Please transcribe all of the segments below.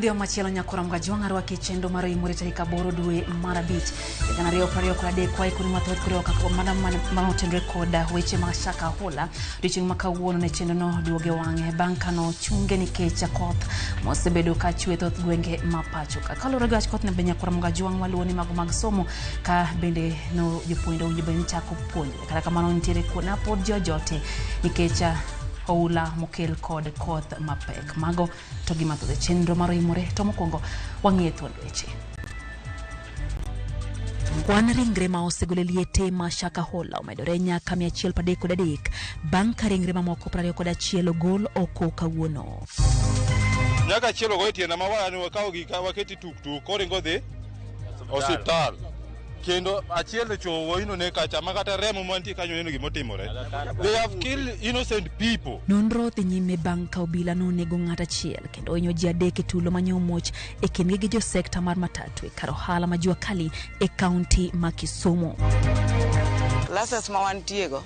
Odhiambo machielo nyakora Mgajwang' arwaki e chenro mar Oimore tarik 8 dwe mar 5 2023 waikoni mathoth koriwo kaka mana manotenore kod weche mag Shakahola. Odiochieng' ma kawuono ne chenrono duoge wang'e bang' kano chunge nikech koth mosebedo ka chwe thoth gwenge ma pacho ka. Kaluwore gi wach koth ne be nyakora Mgajwang' waluwo ni mago mag somo ka bende no jopuonjre owinjo bed ni chako puonjre. Kata kamano nitiere kuonde ma pod ji ojote nikech oula mokel kod koth mapek. Mago to gi mathoth e chenro mar Oimore to mokwongo wang'iye thuond weche. Kwan ringre ma osegol e liete ma Shakahola omedore nyaka 133 bang' ka ringre mamoko 21 ogol oko kawuono. Nyaka achiel ogo e tienda ma wayani wakawo gi waketi tuk tuk koringo dhi osiptal. Kendo achiel ochowo wuoyino ne kacha ma kata remo mantie kanyo neno gimotimore. They have killed innocent people. Nonro dhi nyime bang' ka obila nonego ng'at achiel kendo ohinyo ji adek e tulo ma nyomuoch e kindgi gi jo sekta mar matatu e kar ohala ma Jua Kali e kaunti ma Kisumu. Classes ma wantiego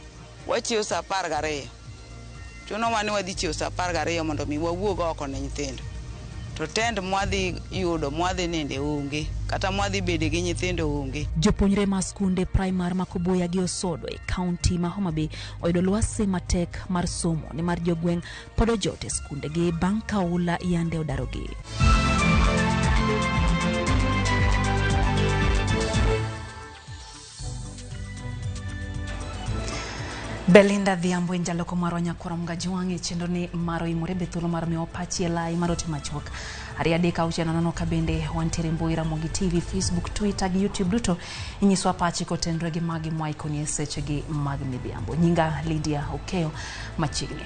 wachiewo saa 12. Chunowa ni wadhi chiewo saa 12 mondo mi wawuog oko ne nyithindo. To tent mwadhi yudo mwadhi ninde onge kata mwadhi bede gi nyithindo onge. Jopuonjre ma skunde primar ma Kobuya gi Osodo e kaunti ma Homa Bay oyudo lwasi matek mar somo nimar jogweng' pod ojot e skundegi bang' ka oula yande odarogi. Belinda Adhiambo en jaloko marwa nyakwara Mgajwang' e chenro ni mar Oimore be thuolo mar miyo pachi e lai mar ote machuok 2 3 6 0 ka bende wantiere mbui Ramogi TV, Facebook, Twitter gi YouTube duto inyiswa pachi kotenore gi magi mwaikoni e sechegi mag midhiambo. Nyinga Lydia Okeyo machiegni.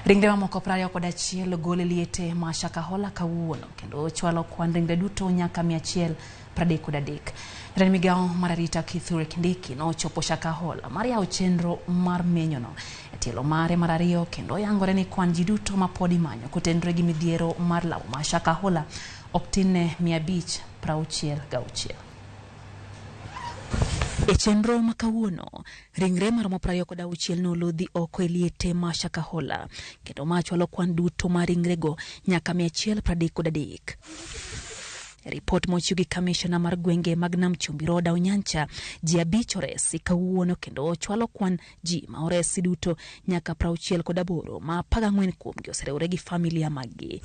Ringre mamoko 21 ogol e liete ma Shakahola kawuono kendo chwalo kwan ringre duto nyaka 133. Jatend migawo mar arita Kithure Kindiki nochopo Shakahola mar yawo chenro mar menyono e tielo mare mar ariyo kendo oyangore ni kwan ji duto ma pod imanyo kotenore gi midhiero mar lawo ma Shakahola ok tin ne 566. E chenro ma kawuono, ringre maromo 26 nolodhi oko e liete ma Shakahola kendo ma chwalo kwan duto mar ringrego nyaka 133. Ripot mochiw gi kamishona mar gwenge mag Nam Chumbi Roda Onyancha, ji 5 oresi kawuono kendo chwalo kwan ji ma oresi duto nyaka 68 ma 14 kuomgi oseriwore gi familia maggi.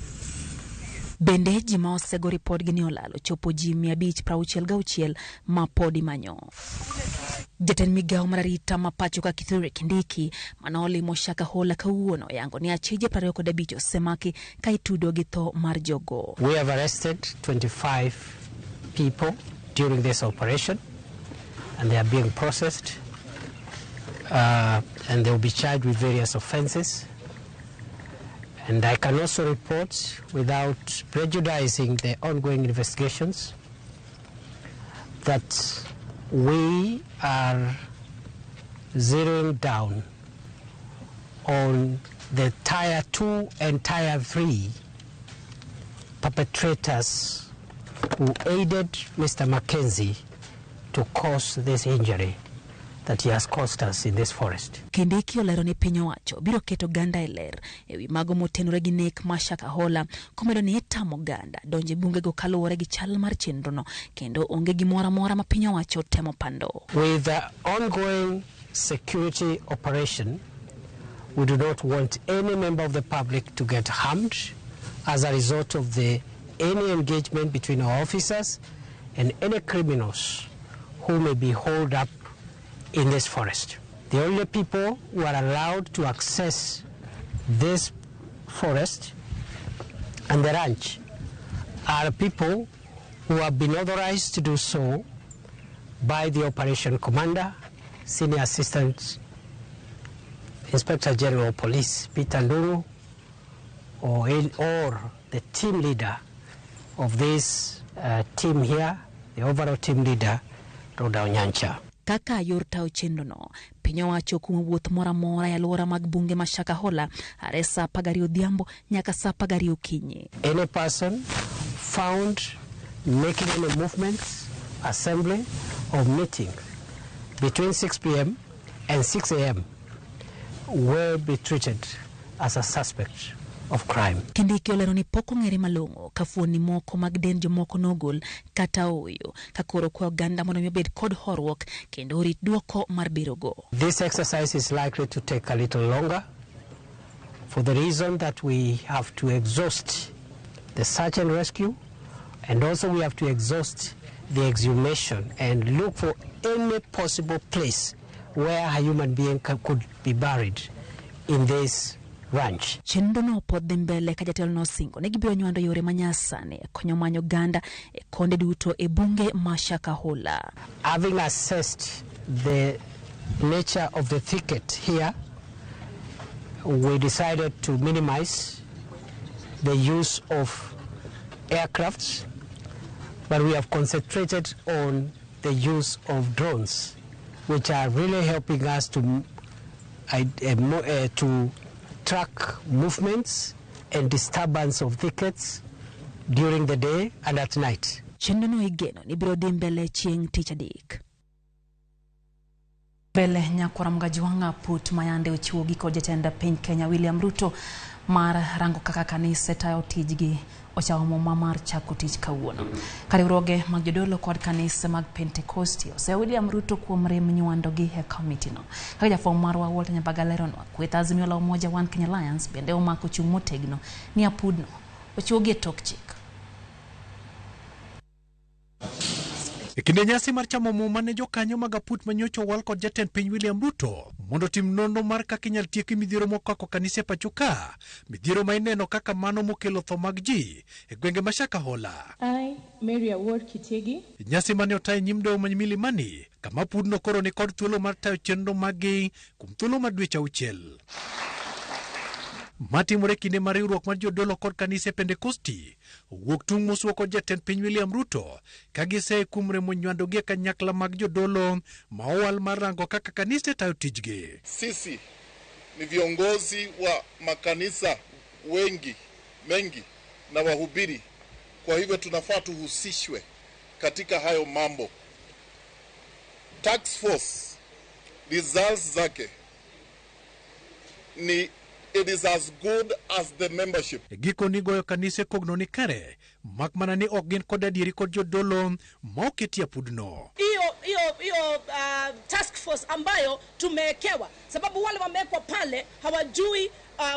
Bende ji ma osego ripodgi ni olalo chopo ji 566 ma pod imanyo. Jatend migawo mar arita ma pacho ka Kithure Kindiki mane olimo Shakahola kawuono oyango ni achije 25 osemaki ka itudo gi tho mar jogo. We have arrested 25 people during this operation and they are being processed and they will be charged with various offenses. And I can also report, without prejudicing the ongoing investigations, that we are zeroing down on the Tier 2 and Tier 3 perpetrators who aided Mr. Mackenzie to cause this injury that he has caused us in this forest. Kindiki olero ni piny owacho biro keto oganda e ler ewi mago motenore gi nek ma Shakahola komedo ni itamo oganda donjo e bungego kaluwore gi chal mar chenrono kendo onge gimoro amora ma piny owacho temo pando. With the ongoing security operation, we do not want any member of the public to get harmed as a result of the any engagement between our officers and any criminals who may be holed up in this forest. The only people who are allowed to access this forest and the ranch are people who have been authorized to do so by the operation commander, Senior Assistant Inspector General of Police Peter Ndung'u, or the team leader of this team here, the overall team leader, Roda Onyancha. Kaka yor tayo chenrono, piny owacho kumo wuoth moro amora e alwora mag bunge ma Shakahola are saa 12 odhiambo nyaka saa 12 okinyi. Any person found making any movements, assembly or meeting between 6 p.m. and 6 a.m. will be treated as a suspect of crime. Kindiki olero ni pok ong'ere malong'o ka fuoni moko mag dend jomoko nogol kata ooyo, ka koro kwa oganda mondo mi obed kod horuok kendo orit duoko mar birogo. This exercise is likely to take a little longer for the reason that we have to exhaust the search and rescue, and also we have to exhaust the exhumation and look for any possible place where a human being could be buried in this ranch. Chenro no pod dhi mbele ka jatelo nosingo ni gibiro nywando yore manyasani e konyo manyo oganda e konde duto e bunge ma Shakahola. Having assessed the nature of the thicket here, we decided to minimize the use of aircrafts, but we have concentrated on the use of drones, which are really helping us to track movements and disturbance of thickets during the day and at night. Chenro no igeno ni biro dhi mbele chieng' tich adek. Mbele nyakwara Mgajuanga put mayande ochiwo gi kod jatend piny Kenya William Ruto mar rango kaka kanise tayo tijgi ochawo muma mar chako tich kawuono. Ka riwruoge mag jodolo kod kanise mag Pentecosti oseyo William Ruto kuom rem nywando gi e komiti no. Kaka jafwambo marwa Walter Nyambaga leronwa, kweth Azimio la Umoja One Kenya Alliance bende omako chung' motegno ni apudno ochiwogi e tok chik. E kinde nyasi mar chamo muma ne jokanyo mag aput manyocha owal kod jatend piny William Ruto mondo otim nonro mar kaka inyal tieki midhiero mokako kanise pacho ka, midhiero ma ineno kaka mano mokelo tho mag ji e gwenge ma Shakahola. I, Mary Award Kitegi. Nyasi mane ota e nyim doho ma Milimani, kama apudno koro ni kod thuolo mar tayo chenro maggi kuom thuolo mar dweche auchiel. Matimore kinde mar riwruok mar jodolo kod kanise Pentekosti owuok tung' mosuo kod jatend piny William Ruto ka giseye kuom remo nywando gi e kanyakla mag jodolo ma owal mar rango kaka kanise tayo tijgi. Sisi ni viongozi wa makanisa wengi mengi na wahubiri, kwa hivyo tunafaa tuhusishwe katika hayo mambo. Task force results zake ni it is as good as the membership. E giko ni goyo kanise kogno ni kare, mak mana ni ok gin kod adieri kod jodolo ma oketi apudno. Hiyo task force ambayo tumewekewa, sababu wale wamewekwa pale hawajui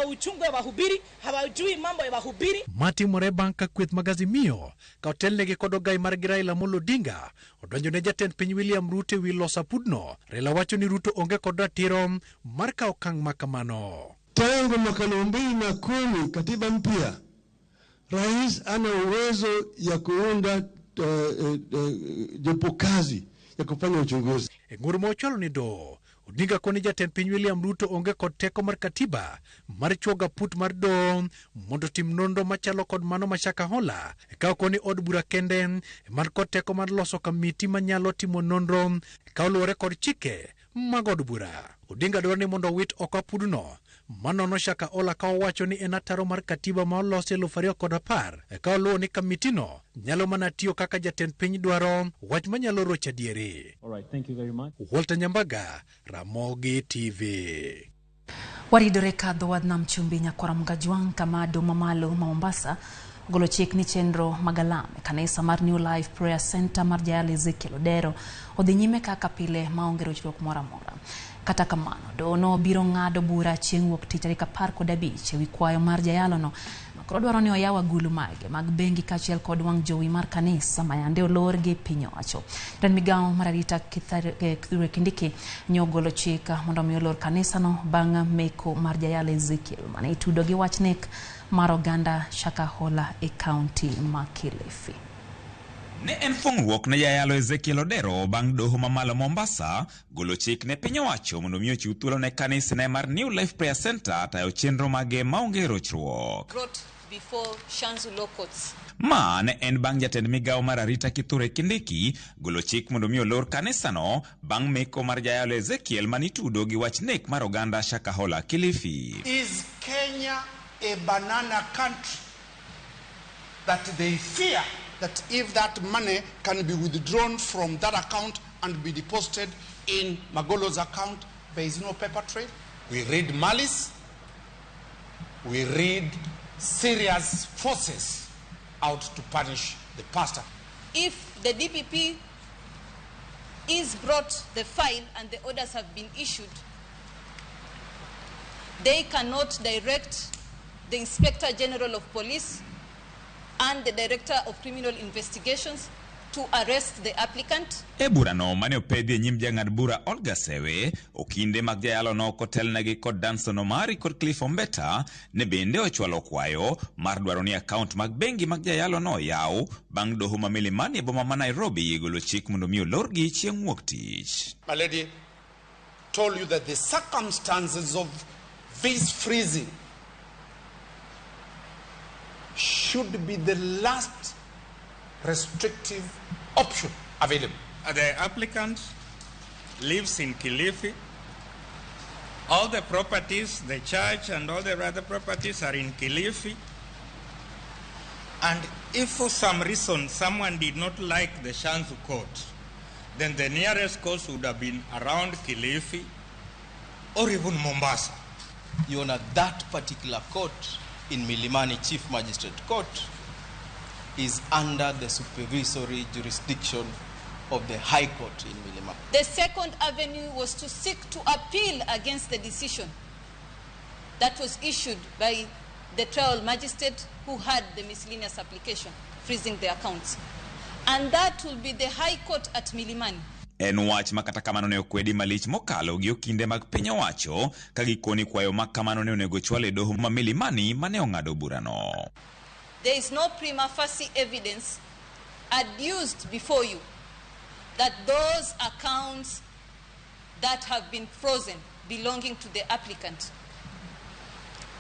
uchungu ya wahubiri, hawajui mambo ya wahubiri. Matimore bang' ka kweth mag Azimio ka otelnegi kod ogai margi Raila Amolo Odinga odonjo ne jatend piny William Ruto ewi loso apudno. Raila wacho ni Ruto onge kod ratiro mar kawo okang' ma kamano. Tangu mwaka 2010, katiba mpya, rais ana uwezo ya kuunda jopo kazi ya kufanya uchunguzi. E ng'ur ma ochwalo ni doho, Odinga koni jatend piny William Ruto onge kod teko mar katiba mar chuogo aput mar doho mondo otim nonro machalo kod mano ma Shakahola, ka okoni od bura kende man kod teko mar loso kamiti manyalo timo nonro ka oluwore kod chike mag od bura. Odinga dwaro ni mondo owit oko apudno manono Shakahola ka owacho ni en ataro mar katiba ma olosi 2010 ka oluwo ni kamitino nyalo mana tiyo kaka jatend piny dwaro, wach manyalo rocho adieri. All right, thank you very much. Walter Nyambaga, Ramogi TV. Waridore kadho wadh nam chumbi nyakwara Mgajwang' kama doho mamalo ma Mombasa ogolo chik ni chenro mag alam e kanisa mar New Life Prayer Center mar Jayal Ezekiel Odero odhi nyime kaka pile maonge rochruok moro amora. Kata kamano, doho no biro ng'ado bura chieng' wuok tich tarik 15 ewi kwayo mar jayalono ma koro dwaro ni oyaw agulu mage mag bengi kaachiel kod wang' jowi mar kanisa ma yande olor gi piny owacho. Jatend migawo mar arita Kithure Kindiki ne ogolo chik mondo mi olor kanisano bang' meko mar jayalo Ezekiel mane itudo gi wach nek mar oganda Shakahola e kaunti ma Kilifi. Ne en fung'ruok ne jayalo Ezekiel Odero bang' doho mamalo Mombasa golo chik ne piny owacho mondo mi ochiw thuolo ne kanisne mar New Life Prayer Center tayo chenro mage maonge rochruok. Brought before Shanzu Law Courts. Ma ne en bang' jatend migawo mar arita Kithure Kindiki golo chik mondo mi olor kanisano bang' meko mar jayalo Ezekiel manitudo gi wach nek mar oganda Shakahola Kilifi. Is Kenya a banana country that they fear that if that money can be withdrawn from that account and be deposited in Magolo's account, there is no paper trail? We read malice, we read serious forces out to punish the pastor. If the DPP is brought the file and the orders have been issued, they cannot direct the Inspector General of Police and the Director of Criminal Investigations to arrest the applicant. E burano mane opedhi e nyim jang'ad bura Olga Sewe, okinde mag jayalo no kotelnegi kod Danson Omari kod Cliff Ombeta ne bende ochwalo kwayo mar dwaro ni akaont mag bengi mag jayalo no oyaw bang' doho ma Milimani e boma ma Nairobi golo chik mondo mi olorgi chieng' wuok tich. My lady told you that the circumstances of this freezing should be the last restrictive option available. The applicant lives in Kilifi. All the properties, the church and all the other properties are in Kilifi. And if for some reason someone did not like the Shanzu court, then the nearest court would have been around Kilifi or even Mombasa. Your Honor, that particular court in Milimani Chief Magistrate Court is under the supervisory jurisdiction of the High Court in Milimani. The second avenue was to seek to appeal against the decision that was issued by the trial magistrate who had the miscellaneous application, freezing the accounts. And that will be the High Court at Milimani. En wach ma kata kamano ne okwedi malich mokalo gi okinde mag piny owacho ka gikoni kwayo ma kamano ne onego chwal e doho ma Milimani mane ong'ado burano. There is no prima facie evidence adduced before you that those accounts that have been frozen belonging to the applicant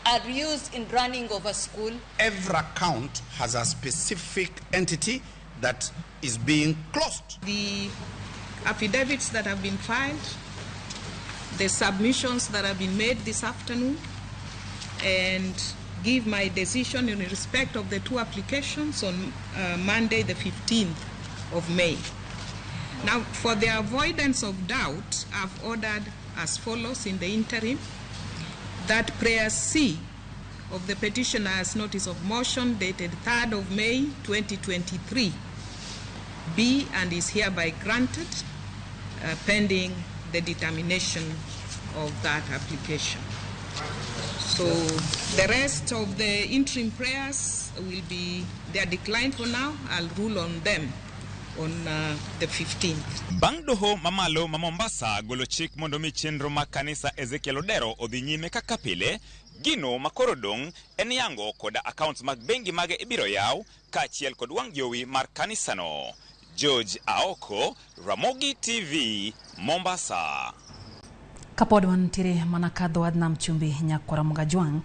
are used in running of a school. Every account has a specific entity that is being closed. The affidavits that have been filed, the submissions that have been made this afternoon, and give my decision in respect of the two applications on Monday, the 15th of May. Now, for the avoidance of doubt, I've ordered as follows in the interim, that prayer C of the petitioner's notice of motion dated 3rd of May 2023 be and is hereby granted pending the determination of that application. So the rest of the interim prayers will be, they are declined for now. I'll rule on them on the 15th. Bang' doho mamalo ma Mombasa golo chik mondo mi chenro mag kanisa Ezekiel Odero odhi nyime kaka pile, gino makoro dong' en yango koda accounts mag bengi mage ibiro yaw kaachiel kod wang' jowi mar kanisano. George Aoko, Ramogi TV, Mombasa. Kapod wantiere mana kadho wadh nam chumbi nyakwara Mugajwang',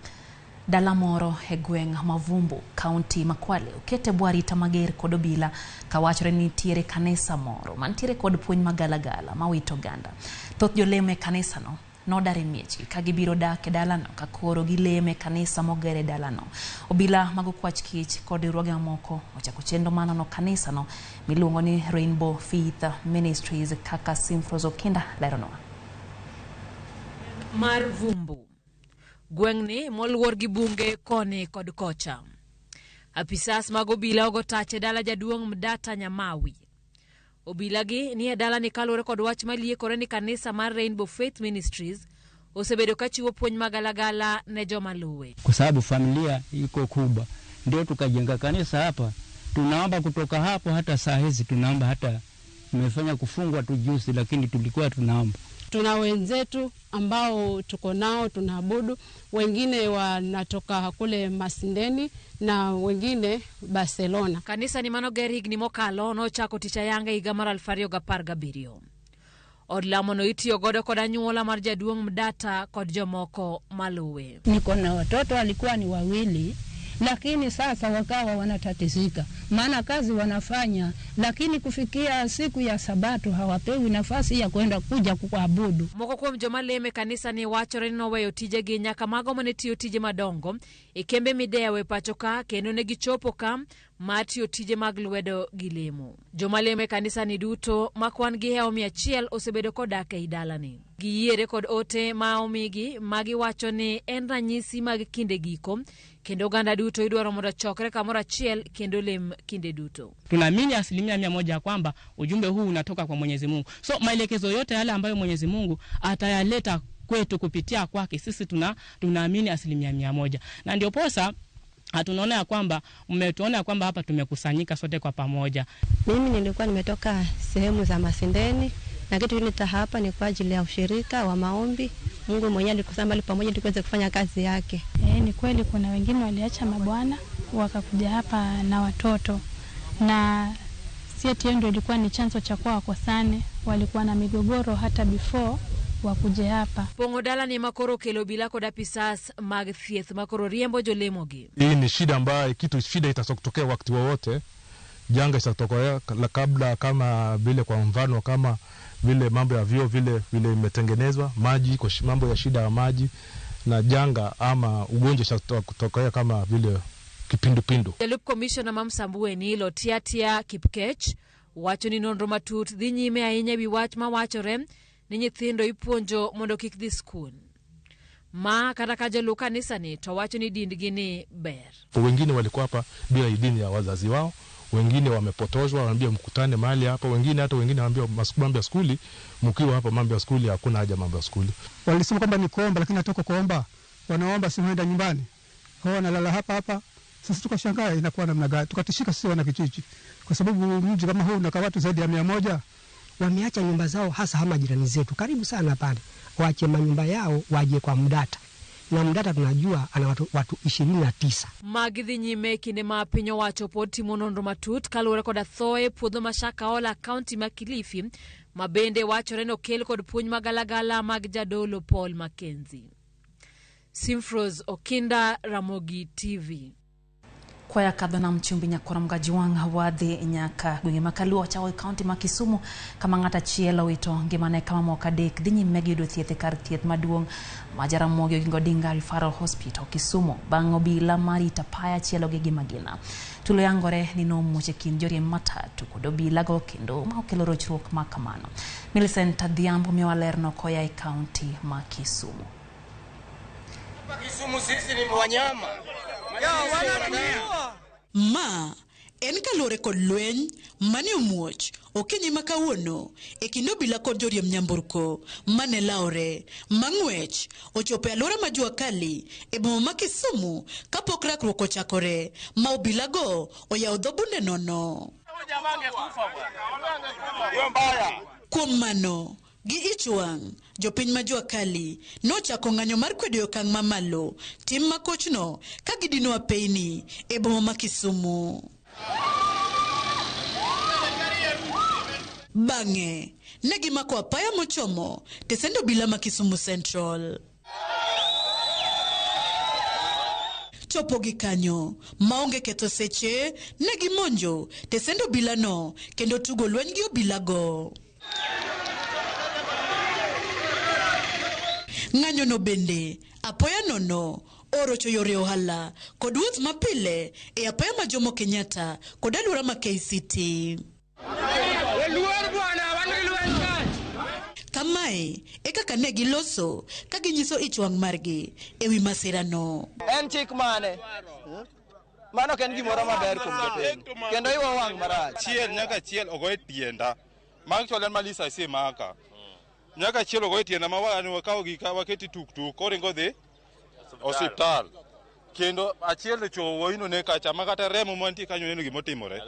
dala moro e gweng' Mavumbu, kaunti ma Kwale, okete bwo arita mager kod obila kawachore ni nitiere kanisa moro mantiere kod puonj magalagala mawito oganda. Thoth jolemo e kanisano nodar e miechgi ka gibiro dak e dalano ka koro gilemo e kanisa moger e dalano. Obila mag okwach kich kod riwruoge mamoko ochako chenro mar nono kanisano miluongo ni Rainbow Faith Ministries kaka Simfros Okinda leronwa. Mar Vumbu, gweng'ni moluor gi bunge koni kod kocha. Apisas mag obila ogo tach e dala jaduong' Mdata Nyamawi. Obila gi ni e dalani kaluwore kod wach maliekore ni kanisa mar Rainbow Faith Ministries osebedo ka chiwo puonj magalagala ne joma luwe. Kwa sababu familia iko kubwa, ndio tukajenga kanisa hapa. Tunaomba kutoka hapo hata saa hizi tunaomba, hata tumefanya kufungwa tu juzi, lakini tulikuwa tunaomba. Tuna wenzetu ambao tuko nao tunaabudu, wengine wanatoka kule Masindeni na wengine Barcelona. Kanisa ni manoger higni mokalo nochako tich ayanga higa mar 2017. Od lamo no itiyo godo kod anyuola mar jaduong' Mdata kod jomoko maluwe. Niko na watoto walikuwa ni wawili, lakini sasa wakawa wanatatizika, maana kazi wanafanya, lakini kufikia siku ya Sabato hawapewi nafasi ya kwenda kuja kuabudu. Moko kuom joma leme kanisa ni wachore ni noweyo tijegi nyaka mago mane tiyo tije madongo e kembe midewo e pacho ka, kendo ne gichopo ka mar tiyo tije mag lwedo gi lemo. Joma lemo e kanisani duto ma kwan gi hewo 100 osebedo kodak ei dalani. Giyiere kod ote ma omigi ma giwacho ni en ranyisi mag kinde giko kendo oganda duto idwaro mondo ochokre kamoro achiel kendo lem kinde duto. Tunaamini 100% ya kwamba ujumbe huu unatoka kwa Mwenyezi Mungu. So maelekezo yote yale ambayo Mwenyezi Mungu atayaleta kwetu kupitia kwake, sisi tunaamini 100%. Na ndio posa tunaona ya kwamba mmetuona kwamba hapa tumekusanyika sote kwa pamoja. Mimi nilikuwa nimetoka sehemu za Masindeni na kitu nileta hapa ni kwa ajili ya ushirika wa maombi. Mungu mwenyewe alikusanya mahali pamoja tuweze kufanya kazi yake. Ni kweli kuna wengine waliacha mabwana wakakuja hapa na watoto, na si eti ndio ilikuwa ni chanzo cha kwa wakosane, walikuwa na migogoro hata before wakuje hapa. Pong'o dalani makoro kelo obila kod apisas mag thieth makoro riembo jolemogi. Hii ni shida ambayo kitu shida itatokea wakati wowote, janga itatokea kabla, kama vile kwa mfano kama vile mambo ya vyoo vile vile imetengenezwa, maji kwa mambo ya shida ya maji na janga ama ugonjwa itatokea kama vile kipindupindu. Jalup komishona ma Msambweni Lotiatia Kipkech wacho ni nonro matut dhi nyime ahinya ewi wach mawachore ni nyithindo ipuonjo mondo kik dhi skul. Ma kata ka joluw kanisani to wacho ni dindgi ni ber. Wengine walikuwa hapa bila idhini ya wazazi wao, wengine wamepotoshwa, wanaambia mkutane mahali hapa, wengine hata wengine wanaambia mambo ya skuli, mkiwa hapa mambo ya skuli hakuna haja mambo ya skuli. Walisema kwamba ni kuomba, lakini hatoka kuomba, wanaomba si huenda nyumbani, hao wanalala hapa hapa. Sasa tukashangaa inakuwa namna gani, tukatishika sisi wana kijiji, kwa sababu mji kama huu unakaa watu zaidi ya 100. Wameacha nyumba zao, hasa hama jirani zetu karibu sana pale, waache manyumba yao waje kwa Mdata, na Mdata tunajua ana watu 29. Magi dhi nyime kinde ma piny owacho pod timo nonro matut kaluwore koda thoe puodho ma Shakahola kaunti ma Kilifi ma bende wachore ni okel kod puonj magalagala mag jadolo Paul Mackenzie. Simfros Okinda, Ramogi TV. Kwaya kadho nam chumbi nyakwar Mgajuang' wadhi nyaka gwenge ma Kaluo chako e kaunti ma Kisumu kama ng'at achiel owito ngimane kama moko adek dhi nyime gi yudo thieth e kar thieth maduong' ma Jaramogi Oginga Odinga Referral Hospital Kisumu bang' obila mar Itapaya chielogi gi magina. Tulo yangore ni nomuoch e kind joriemb matatu kod obilago kendo ma okelo rochruok ma kamano. Millicent Adhiambo miyowa lerno koya e kaunti ma Kisumu. Kisumu sisi ni wanyama. Ma en kaluwore kod lweny mane omuoch okinyi ma kawuono e kind obila kod joriemb nyamburko mane lawre mang'wech ochopo e alwora ma Jua Kali e boma ma Kisumu kapok rakruok ochakore ma obilago oyawo dho bunde nono. Kuom mano, gi ich wang', jopiny ma Jua Kali nochako ng'anyo mar kwedo e okang' mamalo tim makochno ka gidino apeyni e boma ma Kisumu. Bang'e, ne gimako apaya mochomo tesend obila ma Kisumu Central. Chopo gi kanyo, maonge ketho seche, ne gimonjo tesend obilano kendo tugo lweny gi obilago. Ng'anyono bende apoya nono orocho yore ohala kod wuoth mapile e apaya ma Jomo Kenyatta kod alwora ma KCT. Kamae e kaka ne giloso ka ginyiso ich wang' margi ewi masirano. En chik mane? Mano ok en gimoro maber kuom jopiny. Kendo iwa wang' marach. Achiel nyaka achiel ogoye tienda. Ma actually en malisa asemaka. Nyaka achiel ogoye tienda ma wakawo gi waketi tuktuk koringo dhi osiptal. Kendo achiel ochowo wuoyino ne kacha ma kata remo mantie kanyo neno gimotimore.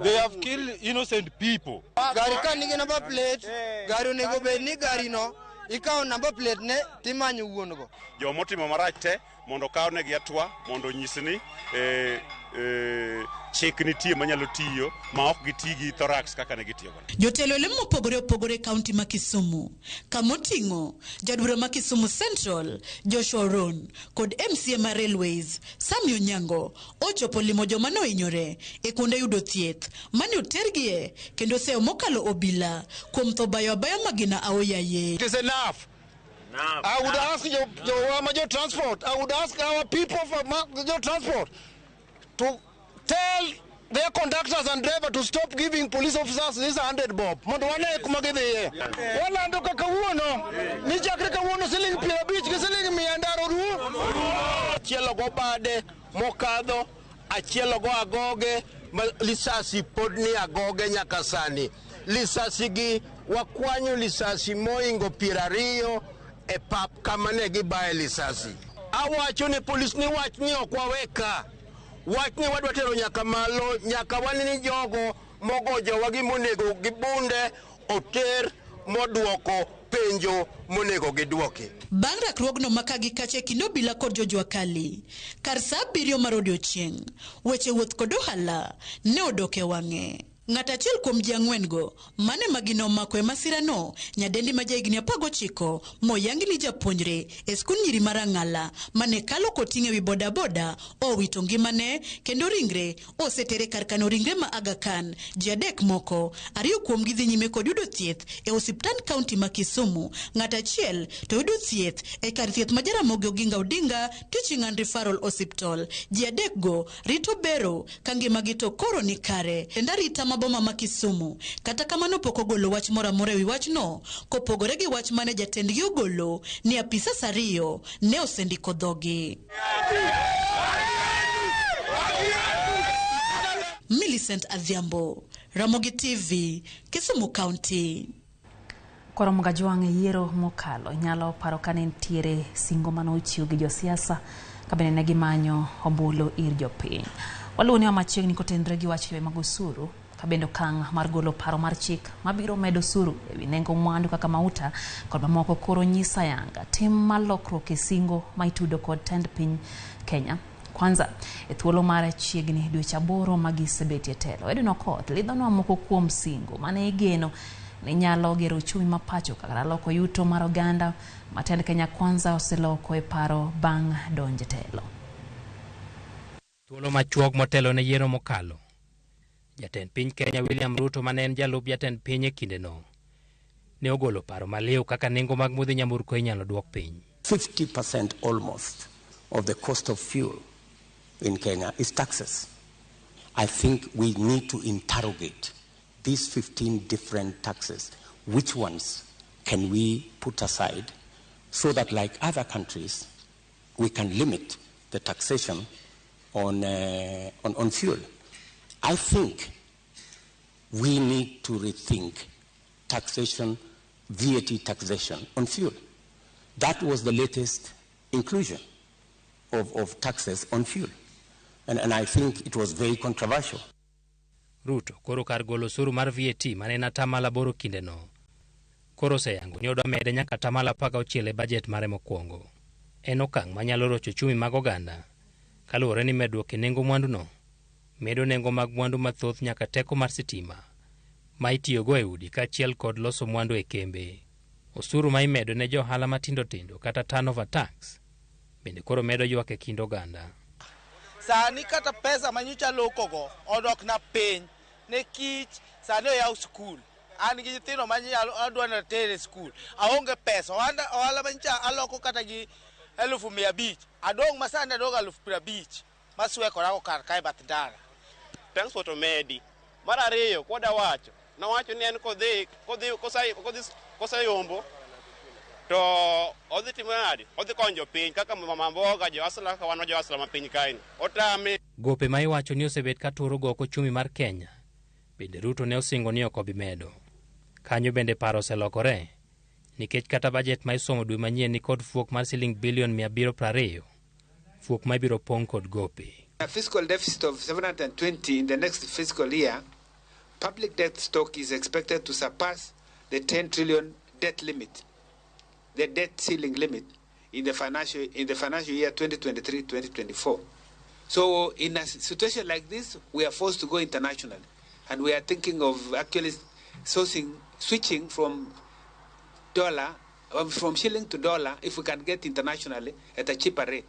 They have killed innocent people. Gari ka nigi number plate, gari onego bed ni gari no ikawo number plate ne timanyo wuon go. Jomotimo marach te mondo okawnegi hatua mondo onyis ni chik nitie manyalo tiyo ma ok giti gi thorax kaka ne gitiyogo. Jotelo lemo mopogore opogore e kaunti ma Kisumu, kamoting'o jadbura ma Kisumu Central Joshua Ron kod MCA ma Railways Sammy Onyango ochopo limo joma nohinyore e kuonde yudo thieth mane otergie kendo seyo mokalo obila kuom tho bayo abaya magina aoyaye. It is enough. I would ask your transport, I would ask our people from your transport to tell their conductors and driver to stop giving police officers this 100 bob. Mondo wane kuma gidhiye. Walando ka kawuono ni chakre kawuono siling 50 gi siling 100 ndaro ru. Achiel go bade mokadho, achiel go agoge, lisasi pod ni agoge nyaka sani. Lisasi gi wakwanyo lisasi moingo 20 e pap kama ne gibaye lisasi. Awacho ne polis ni wach ni ok waweka. Wach ni wadwa tero nyaka malo, nyaka wane ni jogo mogo jowa gi monego gibunde oter moduoko penjo monego giduoki. Bang' rakruogno maka gi kacha e kind obila kod jojua kali, kar saa 7 mar odiochieng', weche wuoth kod ohala ne odok e wang'e. Ng'at achiel kuom ji 4 go mane magina omako e masirano, nyadendi ma jahigni 19 moyangi ni japuonjre e skund nyiri mar Ang'ala mane kalo koting'e wi bodaboda owito ngimane kendo ringre osetere kar kano ringre ma Aga Khan. Ji 3 moko, 2 kuomgi dhi nyime kod yudo thieth e osiptand kaunti ma Kisumu, ng'at achiel to yudo thieth e kar thieth ma Jaramogi Oginga Odinga Teaching and Referral Hospital. Ji 3 go rito bero ka ngimagi to koro ni kare. Tend arita ma boma ma Kisumu kata kamano pok ogolo wach moro amora ewi wachno, kopogore gi wach mane jatendgi ogolo ni apisas 2 ne osendiko dhogi. Millicent Adhiambo, Ramogi TV, Kisumu County. Koro Mgajwang' e yiero mokalo nyalo paro kane nitiere singo mane ochiw gi josiasa ka bende ne gimanyo ombulu ir jopiny. Waluwo ni machiegni kotenore gi wach yore mag osuru ka bende okang' mar golo paro mar chik mabiro medo osuru ewi nengo mwandu kaka mauta kod mamoko koro nyiso ayanga tim mar lokruok e singo ma itudo kod tend piny Kenya. Kwanza e thuolo mar chiegni dweche 8 magisebetie telo. Edwin Okoth lidhonwa moko kuom singo mane igeno ni nyalo gero uchumi ma pacho kaka loko yuto mar oganda ma tend Kenya Kwanza oseloko e paro bang' donjo e telo. Thuolo machuok motelo ne yiero mokalo, jatend piny Kenya William Ruto mane en jalup jatend piny e kindeno ne ogolo paro maliw kaka nengo mag modhi nyamburko inyalo duok piny. 50% almost of the cost of fuel in Kenya is taxes. I think we need to interrogate these 15 different taxes. Which ones can we put aside so that, like other countries, we can limit the taxation on fuel? I think we need to rethink taxation, VAT taxation on fuel. That was the latest inclusion of taxes on fuel. And I think it was very controversial. Ruto koro kar golo osuru mar VAT mane en 8% kindeno, koro oseyango ni odwa mede nyaka 16% e bajet mare mokwongo. En okang' manyalo rocho ochumi mag oganda kaluwore ni medruok e nengo mwanduno medo nengo mag mwandu mathoth nyaka teko mar sitima ma itiyogo e udi kaachiel kod loso mwandu e kembe. Osuru ma imedo ne johala matindo tindo kata turnover tax bende koro medo ywak e kind oganda. Sani kata pesa manyocha lokogo odok na piny ne kich sani oyaw skul. An gi nyithindo manyalo adwa nater e skul. Aonge pesa. Ohala manyocha aloko kata gi 500,000. Adong' ma sani adong' 50,000 maswekorago kar kae bath ndara. Transport omedi. Mar ariyo, kwada wacho, nowacho ni en kodhi koseyombo to odhi timo nade? Odhi konyo jopiny kaka mama mboga, jo-asla kaka wan jo-asla ma piny kaeni. Otame. Gope ma iwacho ni osebet ka turo goko ochumi mar Kenya, bende Ruto ne osingo ni ok obi medo. Kanyo bende paro oselokore, nikech kata bajet ma isomo dwe manyien ni kod fuok mar siling bilion 720, fuok ma ibiro pong' kod gope. A fiscal deficit of 720 in the next fiscal year, public debt stock is expected to surpass the 10 trillion debt limit, the debt ceiling limit in the financial year 2023-2024. So in a situation like this, we are forced to go international, and we are thinking of actually switching from dollar, from shilling to dollar, if we can get internationally at a cheaper rate.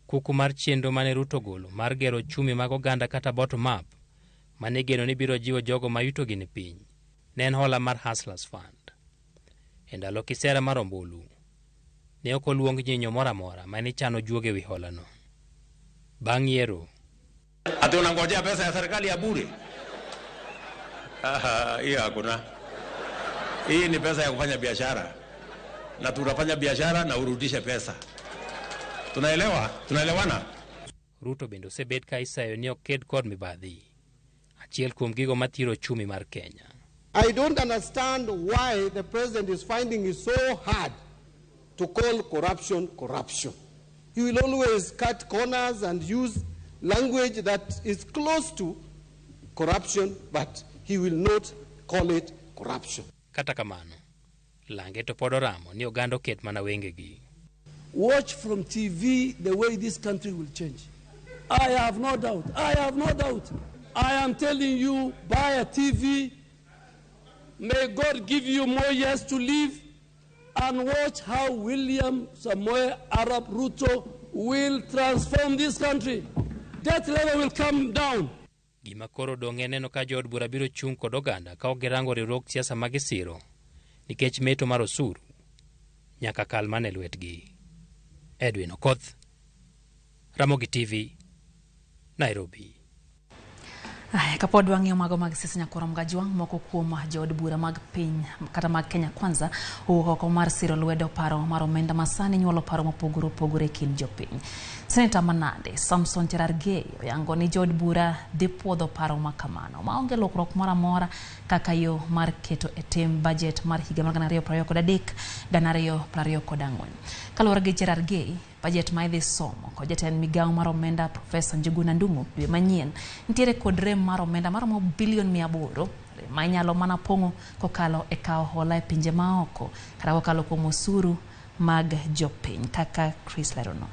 Kuku mar chenro mane Ruto golo mar gero ochumi mag oganda kata bottom up mane igeno ni biro jiwo jogo ma yutogi ni piny ne en hola mar Hustlers Fund. E ndalo kisera mar ombulu, ne ok oluong nyinyo moro amora mane ichano juogo ewi holano. Bang' yiero, Ati unangojea pesa ya serikali ya bure? Hiyo hakuna. Hii ni pesa ya kufanya biashara, na tunafanya biashara na urudishe pesa. Tunaelewa? Tunaelewana? Ruto bende osebet ka isayo ni oked kod mibadhi, achiel kuom gigo mathiro ochumi mar Kenya. I don't understand why the president is finding it so hard to call corruption corruption. He will always cut corners and use language that is close to corruption, but he will not call it corruption. Kata kamano, lange to pod oramo ni oganda oket mana wengegi. Watch from TV the way this country will change. I have no doubt. I have no doubt. I am telling you, buy a TV. May God give you more years to live and watch how William Samoei Arap Ruto will transform this country. Debt level will come down. Gima koro odong' en neno ka jood bura biro chung' kod oganda ka ok girango riwruog siasa ma gisiro nikech meto mar osuru nyaka kal mana e lwetgi. Edwin Okoth, Ramogi TV, Nairobi. Aya, kapod wang'iyo mago mag siasa nyakwar Mgajwang', moko kuom jood bura mag piny kata mag Kenya Kwanza owuok oko mar siro lwedo paro mar omenda masani nyuolo paro mopogore opogore e kind jopiny. Seneta ma Nandi Samson Cherargei oyango ni jood bura dhi puodho paro makamano maonge lokruok moro amora kaka yo mar keto e tim bajet mar higa mar 2023 2024. Kaluwore gi Cherargei, bajet ma idhi somo kod jatend migawo mar omenda Profesa Njuguna Ndung'u dwe manyien nitiere kod rem mar omenda maromo bilion 800 ma inyalo mana pong'o kokalo e kawo hola e pinje maoko kata kokalo kuom osuru mag jopiny kaka Chris Lerono.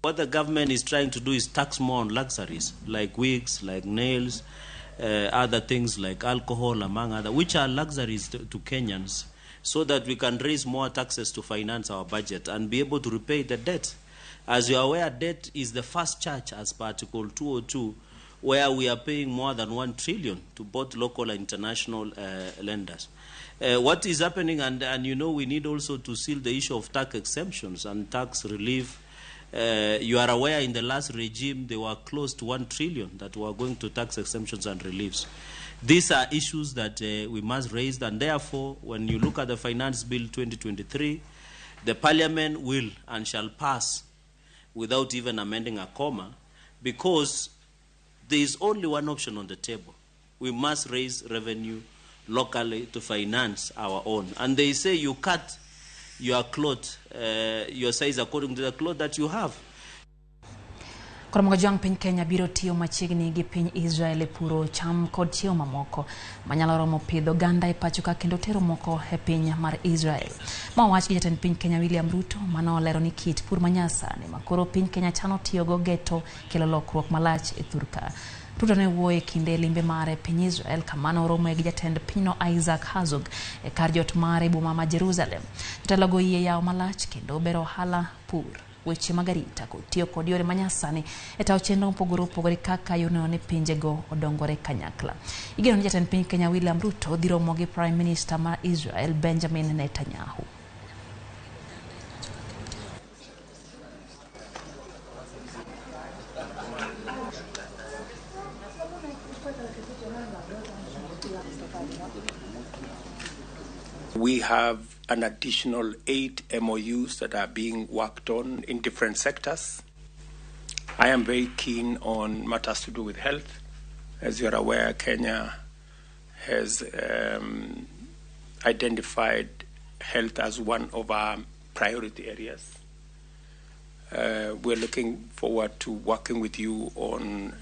What the government is trying to do is tax more on luxuries like wigs, like nails, other things like alcohol, among other, which are luxuries to Kenyans, so that we can raise more taxes to finance our budget and be able to repay the debt. As you are aware, debt is the first charge as per Article 202, where we are paying more than 1 trillion to both local and international lenders. What is happening, and you know, we need also to seal the issue of tax exemptions and tax relief. You are aware in the last regime, they were close to 1 trillion that were going to tax exemptions and reliefs. These are issues that we must raise, and therefore, when you look at the Finance Bill 2023, the Parliament will and shall pass without even amending a comma, because there is only one option on the table. We must raise revenue locally to finance our own. And they say you cut your cloth, your size according to the cloth that you have. Koro Mgajwang' piny Kenya biro tiyo machiegni gi piny Israel e puro cham kod chiemo mamoko manyalo romo pidho oganda e pacho ka kendo tero moko e piny mar Israel. Ma owach gi jatend piny Kenya William Ruto mane olero ni kit pur manyasani ma koro piny Kenya chano tiyogo geto kelo lokruok malach e thurka. Ruto ne wuoyo e kinde limbe mare e piny Israel kama ne orome gi jatend pinyno Isaac Herzog e kar jot mare e boma ma Jerusalem. Jotelo go oyie yawo malach kendo bero ohala pur, weche mag arita kod tiyo kod yore manyasani e tayo chenro mopogore opogore kaka yorno ni pinjego odongore kanyakla. Igeno ni jatend piny Kenya William Ruto dhi romo gi Prime Minister ma Israel Benjamin Netanyahu. We have an additional 8 MOUs that are being worked on in different sectors. I am very keen on matters to do with health. As you are aware, Kenya has identified health as one of our priority areas. We're looking forward to working with you on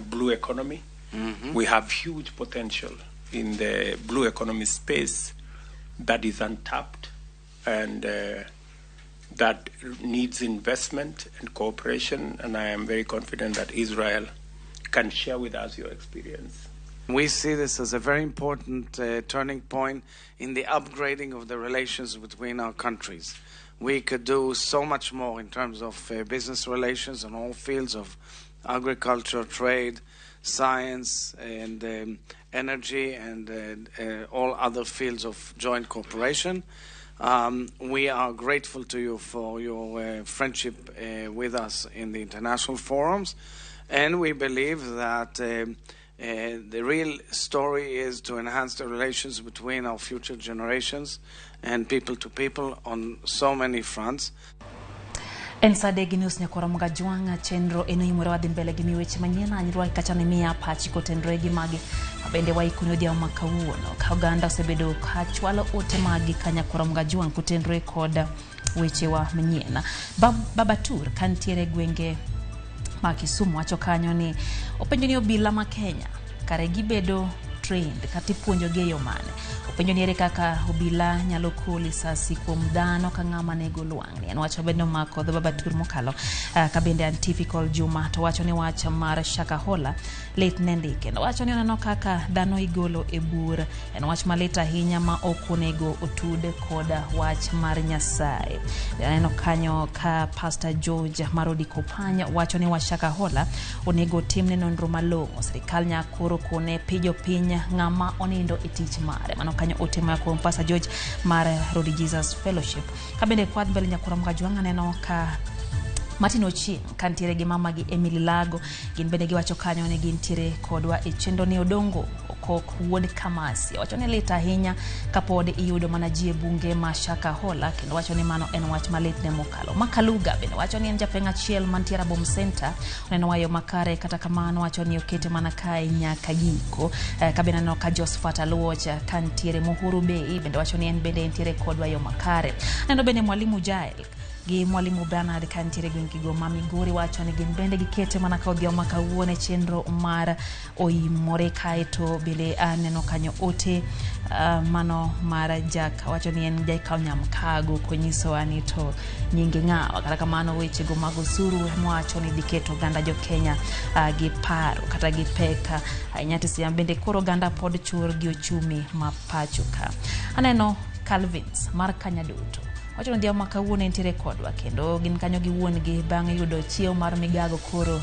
blue economy. Mm-hmm. We have huge potential in the blue economy space that is untapped and that needs investment and cooperation, and I am very confident that Israel can share with us your experience. We see this as a very important turning point in the upgrading of the relations between our countries. We could do so much more in terms of business relations in all fields of agriculture, trade, science, and energy, and all other fields of joint cooperation. We are grateful to you for your friendship with us in the international forums, and we believe that the real story is to enhance the relations between our future generations and people to people on so many fronts. En sa adek gi nus nyakwara Mugajwang' chenro en oimore wadhi mbele gi weche manyien anyruok kacha ne miya pachi kotenore gi magi bende waikoni odhiambo ma kawuono ka oganda osebedo ka chwalo ote magi ka nyakwara Mugajwang' kotenore kod wechewa manyien. Baba Tur kantiere gwenge ma Kisumu wacho kanyo ni openjo ni obila ma Kenya kare gibedo trained kata ipuonjogi e yo mane. Openjo ni ere kaka obila nyalo kuo lisasi kuom dhano ka ng'ama nego lwang'ni. En wach mabende omako dho Baba Tur mokalo. Ka bende Antifical Juma to wacho ni wach mar Shakahola lit ne ndike. Wacho ni oneno kaka dhano igolo e bur. En wach malit ahinya ma ok onego otud kod wach mar Nyasaye. Aneno kanyo ka Pastor George Marodi Kopany wacho ni wach Shakahola onego timne nonro malong'o. Sirikal nyakoro kone pijo piny ng'ama onindo e tich mare. Mano kanyo ote ma kuom Pastor George mar Rodi Jesus Fellowship. Ka bende kwadh mbele nyakwara Mugajwang' aneno ka Martin Ochieng' kantiere gi mama gi Emily Lago gin bende giwacho kanyo ni gintiere kodwa e chenro ni Odongo Okok wuod Kamasi wacho ni lit ahinya kapod iyudo mana ji e bunge ma Shakahola kendo wacho ni mano en wach malit ne mokalo. Makaluga bende wacho ni en japeng' achiel mantiere Abom Center oneno wayo makare kata kamano wacho ni okete mana kae nyaka giko. Ka bende aneno ka Josephat Aluoch kantiere Muhuru Bay bende wacho ni en bende entiere kodwa yo makare. Aneno bende Mwalimu Jael gi Mwalimu Bernard kantiere gweng' Kigoma Migori wacho ni gin bende gikete mana ka odhiambo ma kawuono e chenro mar oimore. Kaeto bende aneno kanyo ote mano mar Jack wacho ni en Jaikaw Nyamkago konyisowa ni to nyinge ng'awa. Kata kamano wechego mag osuru mowacho ni dhi keto oganda jo Kenya gi paro kata gi pek ahinya to seche bende koro oganda pod chur gi ochumi ma pacho ka. Aneno Calvins mar Kanyaduto wacho ni odhiambo ma kawuono entiere kodwa kendo gin kanyo gi wuon gi bang' yudo chiewo mar migago koro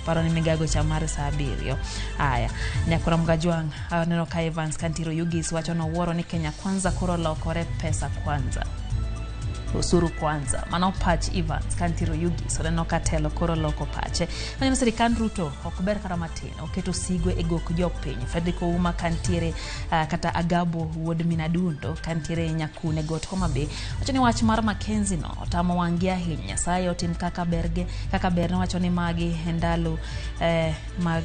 paro ni migago cha mar saa 7. Aya nyakwara Mugajwang' aneno ka Evans kantiere Oyugis wacho nowuoro ni Kenya Kwanza koro lokore pesa kwanza osuru kwanza. Mano pach Evans kantiere Oyugis oneno ka telo koro loko pache. Maneno sirikand Ruto ok ber kata matin oketo sigo e gok jopiny. Frederick Ouma kantiere kata Agabo wuod Minadundo kantiere Nyakune got Homa Bay wacho ni wach mar Mackenzie no otamo wang'gi ahinya. Nyasaye otim kaka berge kaka ber wacho ni magi e ndalo mag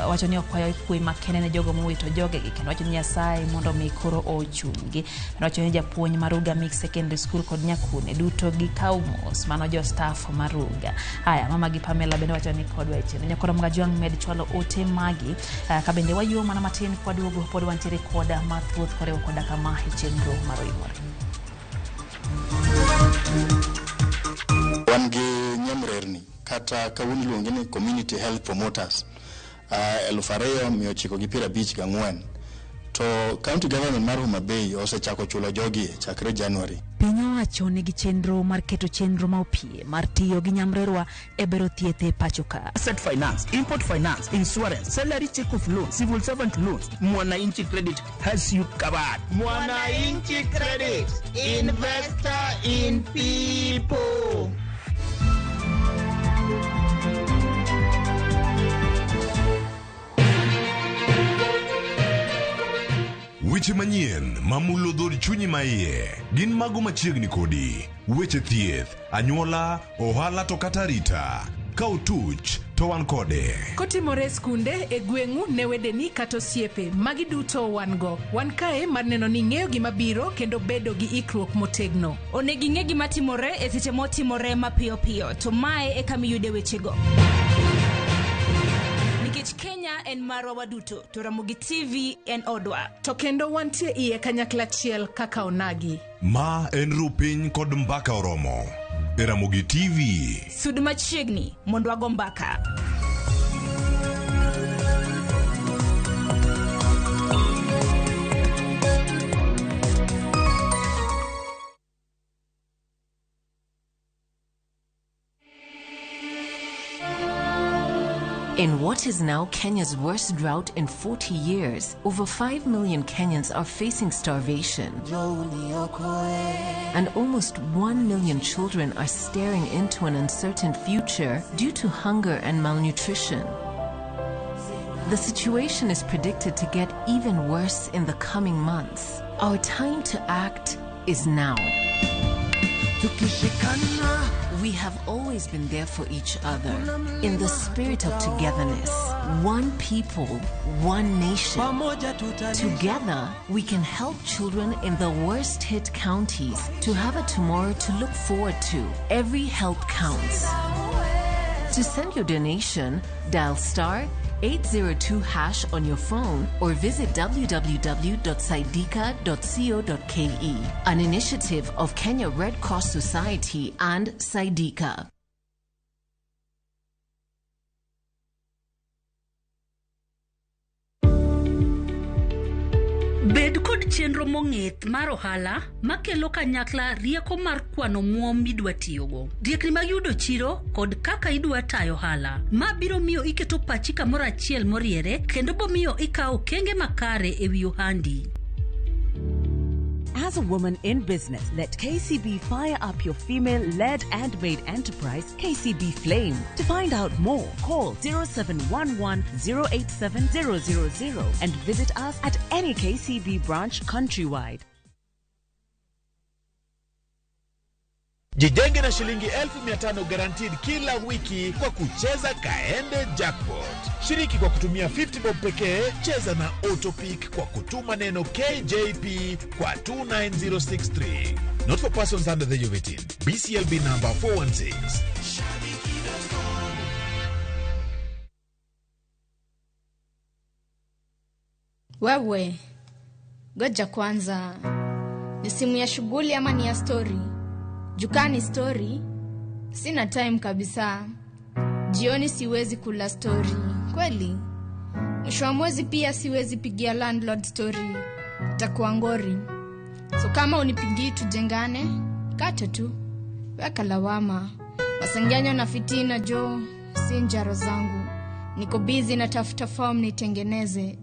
wacho ni okwayo kwe makende ne jogo mowito jogegi kendo wacho ni Nyasaye mondo mi koro ochung'gi. Kendo wacho ni japuonj mar Ruga Mixed Secondary School kod Nyakune duto gikaw mos mano jo staff mar Ruga. Aya mama gi Pamela bende wacho ni kodwa e chenro. Nyakwara Mugajwang' med chwalo ote magi ka bende wayuo mana matin kwaduogo pod wantiere koda mathoth koriwo koda kama e chenro mar Oimore. Wan gi nyamrerni kata kawuono iluonge ni community health promoters 2954 to county government mar Homa Bay osechako chulo jogi chakre January. Piny owacho nigi chenro mar keto chenro ma opie mar tiyo gi nyamrerwa e bero thieth e pacho ka. Asset finance, import finance, insurance, salary check of loan, civil servant loans. Mwananchi Credit has you covered. Mwananchi Credit, investor in people. Weche manyien mamulo dhood chunyi maiye gin mago machiegni kodi. Weche thieth, anyuola, ohala to kata arita. Ka otuch to wan kode. Kotimore e skunde, e gweng'u, ne wedeni kata osiepe, magi duto wan go. Wan kae mar neno ni ing'eyo gima biro kendo bedo gi ikruok motegno. Onego ing'e gima timore e seche motimore mapiyo piyo, to mae e kama iyude wechego. Nikech Kenya en marwa waduto, to Ramogi TV en odwa. To kendo wantie iye kanyakla achiel kaka onagi. Ma en rupiny kod mbaka oromo. E Ramogi TV. Sud machiegni mondo wago mbaka. In what is now Kenya's worst drought in 40 years, over 5 million Kenyans are facing starvation. And almost 1 million children are staring into an uncertain future due to hunger and malnutrition. The situation is predicted to get even worse in the coming months. Our time to act is now. We have always been there for each other in the spirit of togetherness. One people, one nation. Together, we can help children in the worst hit counties to have a tomorrow to look forward to. Every help counts. To send your donation, dial star 802 hash on your phone or visit www.saidika.co.ke. An initiative of Kenya Red Cross Society and Saidika. Bed kod chenro mong'ith mar ohala makelo kanyakla rieko mar kwano omuom midwa tiyogo, riekni mag yudo chiro kod kaka idwa tayo ohala. Ma biro miyo iketo pachi kamoro achiel moriere kendo bomiyo ikawo okenge makare ewi ohandi. As a woman in business, let KCB fire up your female-led and made enterprise, KCB Flame. To find out more, call 0711 087 000 and visit us at any KCB branch countrywide. Jijenge na shilingi 1500 guaranteed kila wiki kwa kucheza Kaende Jackpot. Shiriki kwa kutumia 50 bob pekee, cheza na Autopick kwa kutuma neno KJP kwa 29063. Not for persons under the age of 18. BCLB number 416. Wewe, goja kwanza. Ni simu ya shughuli ama ni ya story? Jukani story, sina time kabisa. Jioni siwezi kula story, kweli? Mwisho wa mwezi pia siwezi pigia landlord story, itakuwa ngori. So kama unipigii tujengane, kata tu, weka lawama. Masengenyo na fitina jo, si njaro zangu. Niko busy na tafuta form nitengeneze.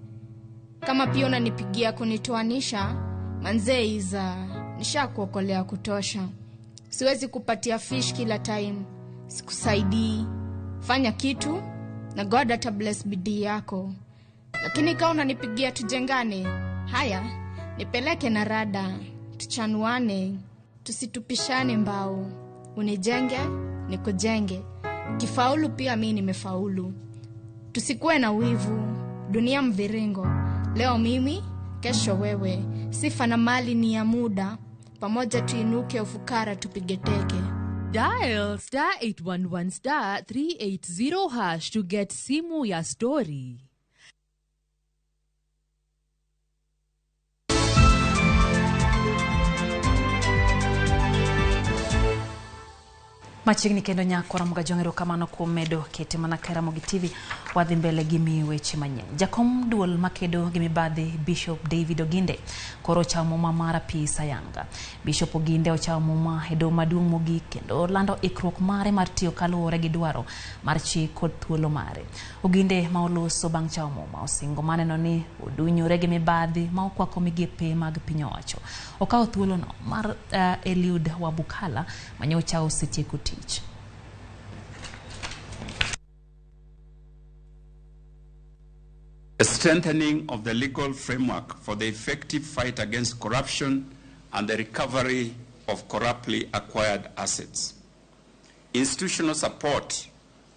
Kama pia unanipigia kunitoanisha, manzee iza, nishakuokolea kutosha. Siwezi kupatia fish kila time, sikusaidii. Fanya kitu na God ata bless bidii yako. Lakini kama unanipigia tujengane, haya, nipeleke na rada, tuchanuane, tusitupishane mbao. Unijenge, nikujenge. Kifaulu pia mi nimefaulu. Tusikuwe na wivu, dunia mviringo. Leo mimi, kesho wewe. Sifa na mali ni ya muda. Pamoja tuinuke ufukara tupige teke. Dial star 811 star 380 hash to get simu ya story. Machiegni kendo nyako Ramogi Jong, erokamano kuom medo kete mana ka Ramogi TV wadhi mbele gi miyi weche manyien. Jakom duol makedo gi mibadhi Bishop David Oginde koro ochamo muma mar apis ayanga. Bishop Oginde ochamo muma e doho maduong' mogik kendo lando ikruok mare mar tiyo kaluwore gi dwaro mar chik kod thuolo mare. Oginde ma oloso bang' chamo muma osingo maneno ni odunyore gi mibadhi ma okwako migepe mag piny owacho. Okawo thuolono mar Eliud Wabukala manyocha osetieko tich. The strengthening of the legal framework for the effective fight against corruption and the recovery of corruptly acquired assets. Institutional support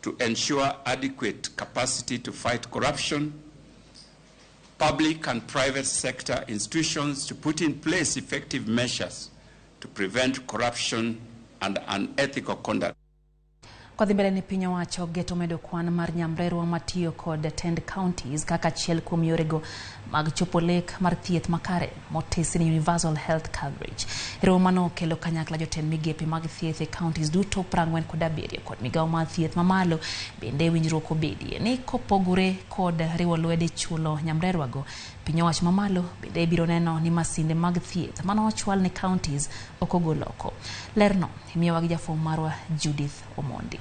to ensure adequate capacity to fight corruption. Public and private sector institutions to put in place effective measures to prevent corruption and unethical conduct. Kodhi mbele ni piny owacho geto medo kwan mar nyamrerwa matiyo kod tend counties kaka achiel kuom yorego mag chopo lek mar thieth makare motesi ni universal health coverage. Riwruok mano okelo kanyakla jotend migepe mag thieth e counties duto 47 kod migawo mar thieth mamalo bende winjruok obedie ni kopogore kod riwo lwedo chulo nyamrerwago piny owacho mamalo bende biro neno ni masinde mag thieth mano ochwal ne counties ok ogol oko. Lerno imiyowa gi jafwambo marwa Judith Omondi.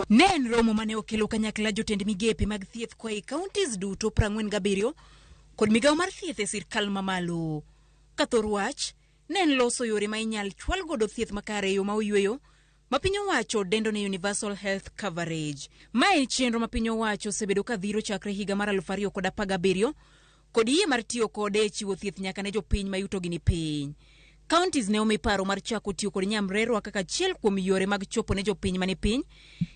Ne en romo mane okelo kanyakla jotend migepe mag thieth koa e counties duto 47 kod migawo mar thieth e sirkal mamalo. Ka thor wach, ne en loso yore ma inyal chwal godo thieth makare e yo ma oyweyo ma piny owacho dendo ni Universal Health Coverage. Ma en chenro ma piny owacho osebedo ka dhiro chakre higa mar 2017 kod yie mar tiyo kode e chiwo thieth nyaka ne jopiny ma yutogi ni piny. Counties ne omi paro mar chako tiyo kod nyamrerwa kaka achiel kuom yore mag chopo ne jopiny mani piny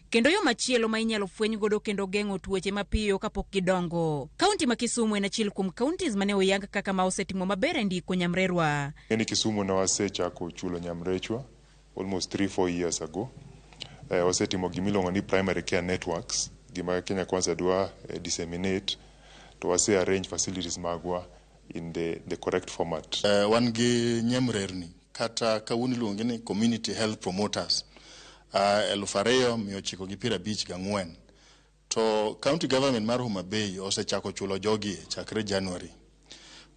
kendo yo machielo ma inyalo fweny godo kendo geng'o tuoche mapiyo kapok gidongo. Kaunti ma Kisumu en achiel kuom counties mane oyang kaka ma osetimo maber e ndiko nyamrerwa. Ni Kisumu ne wasechako chulo nyamrechwa almost 3-4 years ago. Wasetimo gimiluongo ni primary care networks, gima Kenya Kwanza dwa disseminate to wase arrange facilities magwa in the correct format. Wan gi nyamrerni kata kawuono iluongo ni community health promoters 2954 to county government mar Homa Bay osechako chulo jogi chakre January.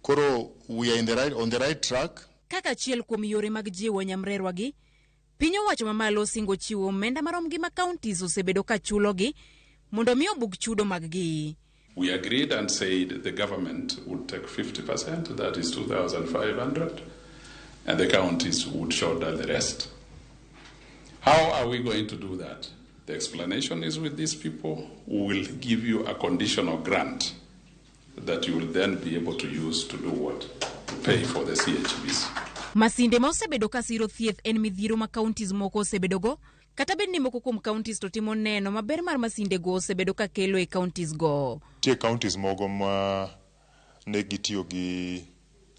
Koro we are on the right track. Kaka achiel kuom yore mag jiwo nyamrerwa gi, piny owacho mamalo osingo chiwo omenda marom gi ma counties osebedo ka chulogi mondo mi obug chudo mag gi. We agreed and said the government would take 50%, that is 2,500, and the counties would shoulder the rest. How are we going to do that? The explanation is with these people who will give you a conditional grant that you will then be able to use to do what? To pay for the CHVs. Masinde ma osebedo ka siro thieth en midhiero ma counties moko osebedogo, kata bed ni moko kuom counties to timo neno maber mar masinde go osebedo ka kelo e counties go. Nitie counties mogo ma ne gitiyo gi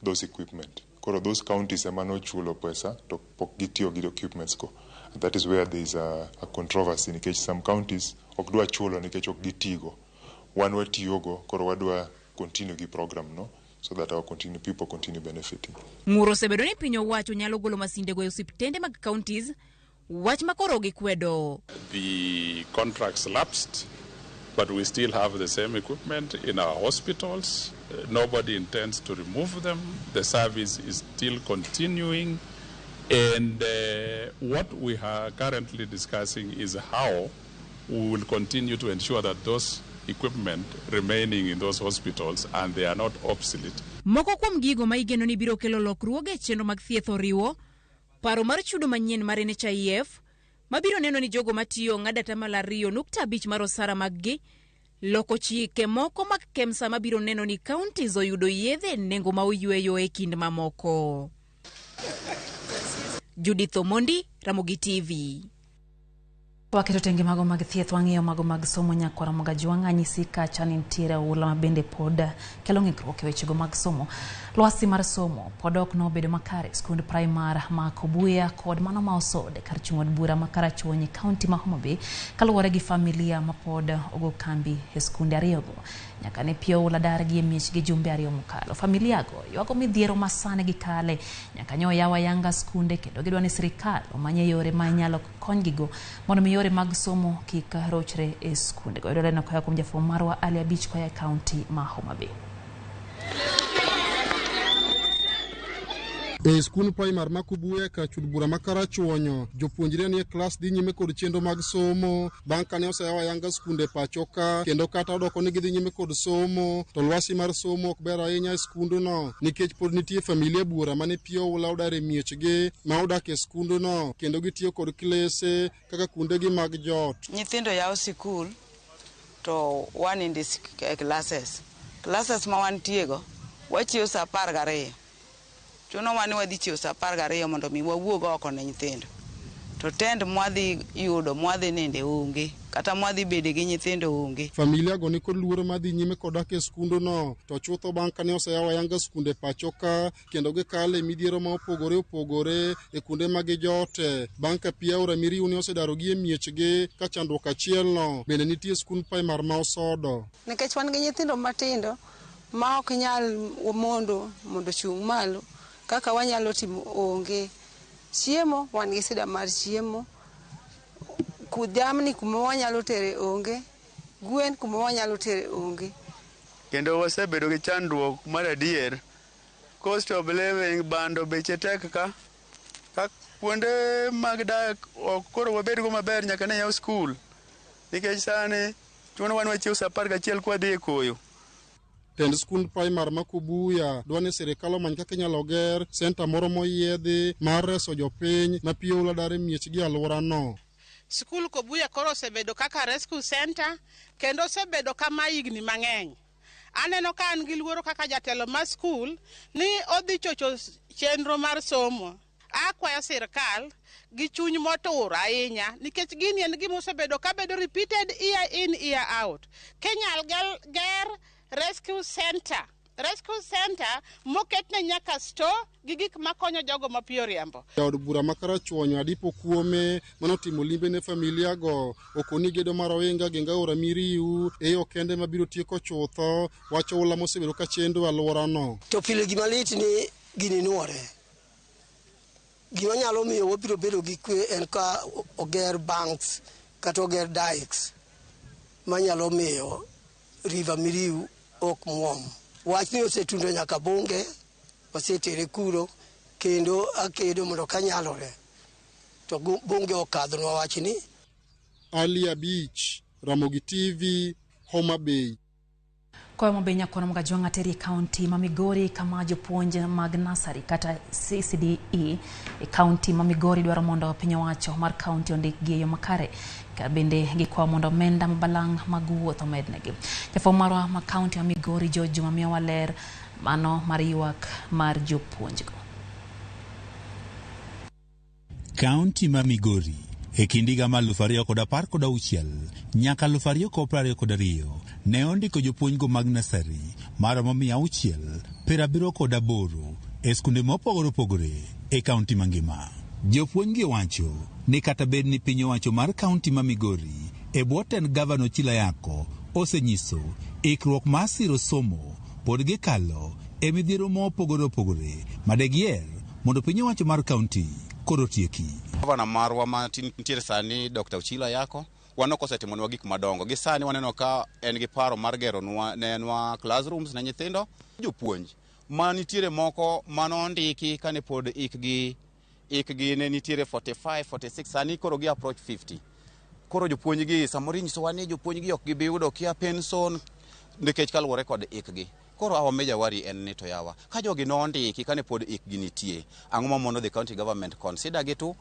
those equipment. Koro those counties ema nochulo pesa to pok gitiyo gi equipments go. That is where there is a controversy nikech some counties ok dwa chulo nikech ok gitigo. Wan watiyogo, koro wadwa continue gi program no so that our people continue benefiting. Ng'ur osebedo ni piny owacho nyalo golo masinde go e osiptende mag counties, wach ma koro gikwedo. The contracts lapsed, but we still have the same equipment in our hospitals. Nobody intends to remove them. The service is still continuing. And what we are currently discussing is how we will continue to ensure that those equipment remaining in those hospitals and they are not obsolete. Moko kuom gigo ma igeno ni biro kelo lokruoge e chenro mag thieth oriwo paro mar chudo manyien mar NHIF mabiro neno ni jogo matiyo ng'ado 2.5% mar osara mag-gi, loko chike moko mag KEMSA mabiro neno ni counties oyudo yedhe e nengo ma oyweyo e kind mamoko. Judith Omondi, Ramogi TV. Waketo tenge mago mag thieth, wang'iyo mago mag somo. Nyakwara Mogajwang' anyisi kacha ni nitiere oula ma bende pod kelo ng'ikruok e wechego mag somo. Lwasi mar somo pod ok nobedo makare. Skund primar ma Kobuya kod mano ma Osod kar chung' od bura ma Karachuonyo e kaunti ma Homa Bay kaluwore gi familia ma pod ogo kambi e skunde ariyogo nyaka ne pi oula dargi e miechgi jumbe ariyo mokalo. Familia go ywago midhiero ma sani gikale nyaka nyo yaw ayanga skunde kendo gidwa ni sirikal omanye yore ma inyalo konygigo mondo mi yore mag somo kik rochre e skunde go. Yudore koa kuom jafwambo marwa Ali Abich koa e kaunti ma Homa Bay. E skund primar ma Kobuya kar chud bura ma Karachuonyo, jopuonjre nie klas dhi nyime kod chenro mag somo bang' kane oseyaw ayanga skunde pacho ka, kendo kata odoko ni gidhi nyime kod somo to lwasi mar somo ok ber ahinya e skundno nikech pod nitie familia buora mane pi oula odar e miechgi ma odak e skundno kendo gitiyo kod klese kaka kuondegi mag jot. Nyithindo yawo sikul to wan in these classes. Classes ma wantiego wachiewo saa 12. Chunowa ni wadhi chiewo saa 12 mondo mi wawuog oko ne nyithindo. To tent mwadhi yudo, mwadhi ninde onge, kata mwadhi bede gi nyithindo onge. Familia go nikod luoro madhi nyime kod dak e skundno to chutho bang' kane oseyaw ayanga skunde pacho ka kendo gikale midhiero ma opogore opogore e kuonde ma gijote bang' ka pi aora Miriu ne osedarogi e miechgi ka chandruok achielno bende nitie skund primar ma Osodo. Nikech wan gi nyithindo matindo ma ok nyal mondo chung' malo kaka wanyalo timo onge. Chiemo, wan gi sida mar chiemo. Jamni kuma wanyalo tere onge. Gwen kuma wanyalo tere onge. Kendo wasebedo gi chandruok mar adier. Cost of living bando beche tek ka. Kuonde mag dak ok koro wabedgo maber nyaka ne yaw skul. Nikech sani chunowa ni wachiew sa 11 kwadhi e koyo. Tend skund primar ma Kobuya dwa ni sirikal omany kaka inyalo ger senta moro moyiedhi mar reso jopiny ma pi oula dar e miechgi e alworano. Skul Kobuya koro osebedo kaka rescue center kendo osebedo kama higni mang'eny. Aneno ka an gi luoro kaka jatelo mar skul ni odhi chocho chenro mar somo. Akwayo sirkal gi chuny motur ahinya nikech gini en gima osebedo kabedo repeated year in year out. Kinyal ger rescue center moketne nyaka store gi gik makonyo jogo ma pi oriembo. Jaod bura ma Karachuonyo Adipo Kuome manotimo limbe ne familia go okoni gedo mar ohinga geng aora Miriu e yo kende mabiro tieko chutho wach oula mosebedo ka chendo e alworano. To pile gima lit ni gini nuore. Gima nyalo miyo wabiro bedo gi kwe en ka oger banks kata oger dikes manyalo miyo River Miriu ok muom. Wachni osetundo nyaka bunge, wasetere kuro, kendo akedo mondo kanyalore to bunge okadhonwa wachni. Ali Abich, Ramogi TV, Homa Bay. Koyo mabe nyakono mga ateri kaunti ma Migori kama jopuonj mag nasari kata CCDE e kaunti ma Migori dwaro mondo piny owacho mar kaunti ondikgi e yo makare ka bende gikwayo mondo omenda mabalang' mag wuoth omednegi. Jafwambo marwa ma kaunti ma Migori George Juma miyowa ler mano mar ywak mar jopuonjgo. Kaunti ma Migori e kind higa mar 2016 nyaka 2022 ne ondiko jopuonjgo mag nasari maromo 678 e skunde mopogore opogore e kaunti mangima. Jopuonjgi wacho ni kata bed ni piny owacho mar kaunti ma Migori e bwo tend gavana Ochilo Ayacko osenyiso ikruok mar siro somo, pod gikalo e midhiero mopogore opogore madegier mondo piny owacho mar kaunti koro tieki. Gavana marwa ma nitiere sani Dr. Ochilo Ayacko wan ok osetimonwa gik madongo. Gi sani waneno ka en gi paro mar geronwa nenwa classrooms ne nyithindo. Jopuonj ma nitiere moko manondiki kane pod ikgi ne nitiere 45, 46, sani koro gi approach 50. Koro jopuonj gi samoro inyisowa ni jopuonj gi ok gibi yudo kia pension nikech kaluwore kod ikgi. Koro our major worry en ni to yawa ka jogi nondiki kane pod ikgi nitie, ang'o ma mondo the county government consider gi tu?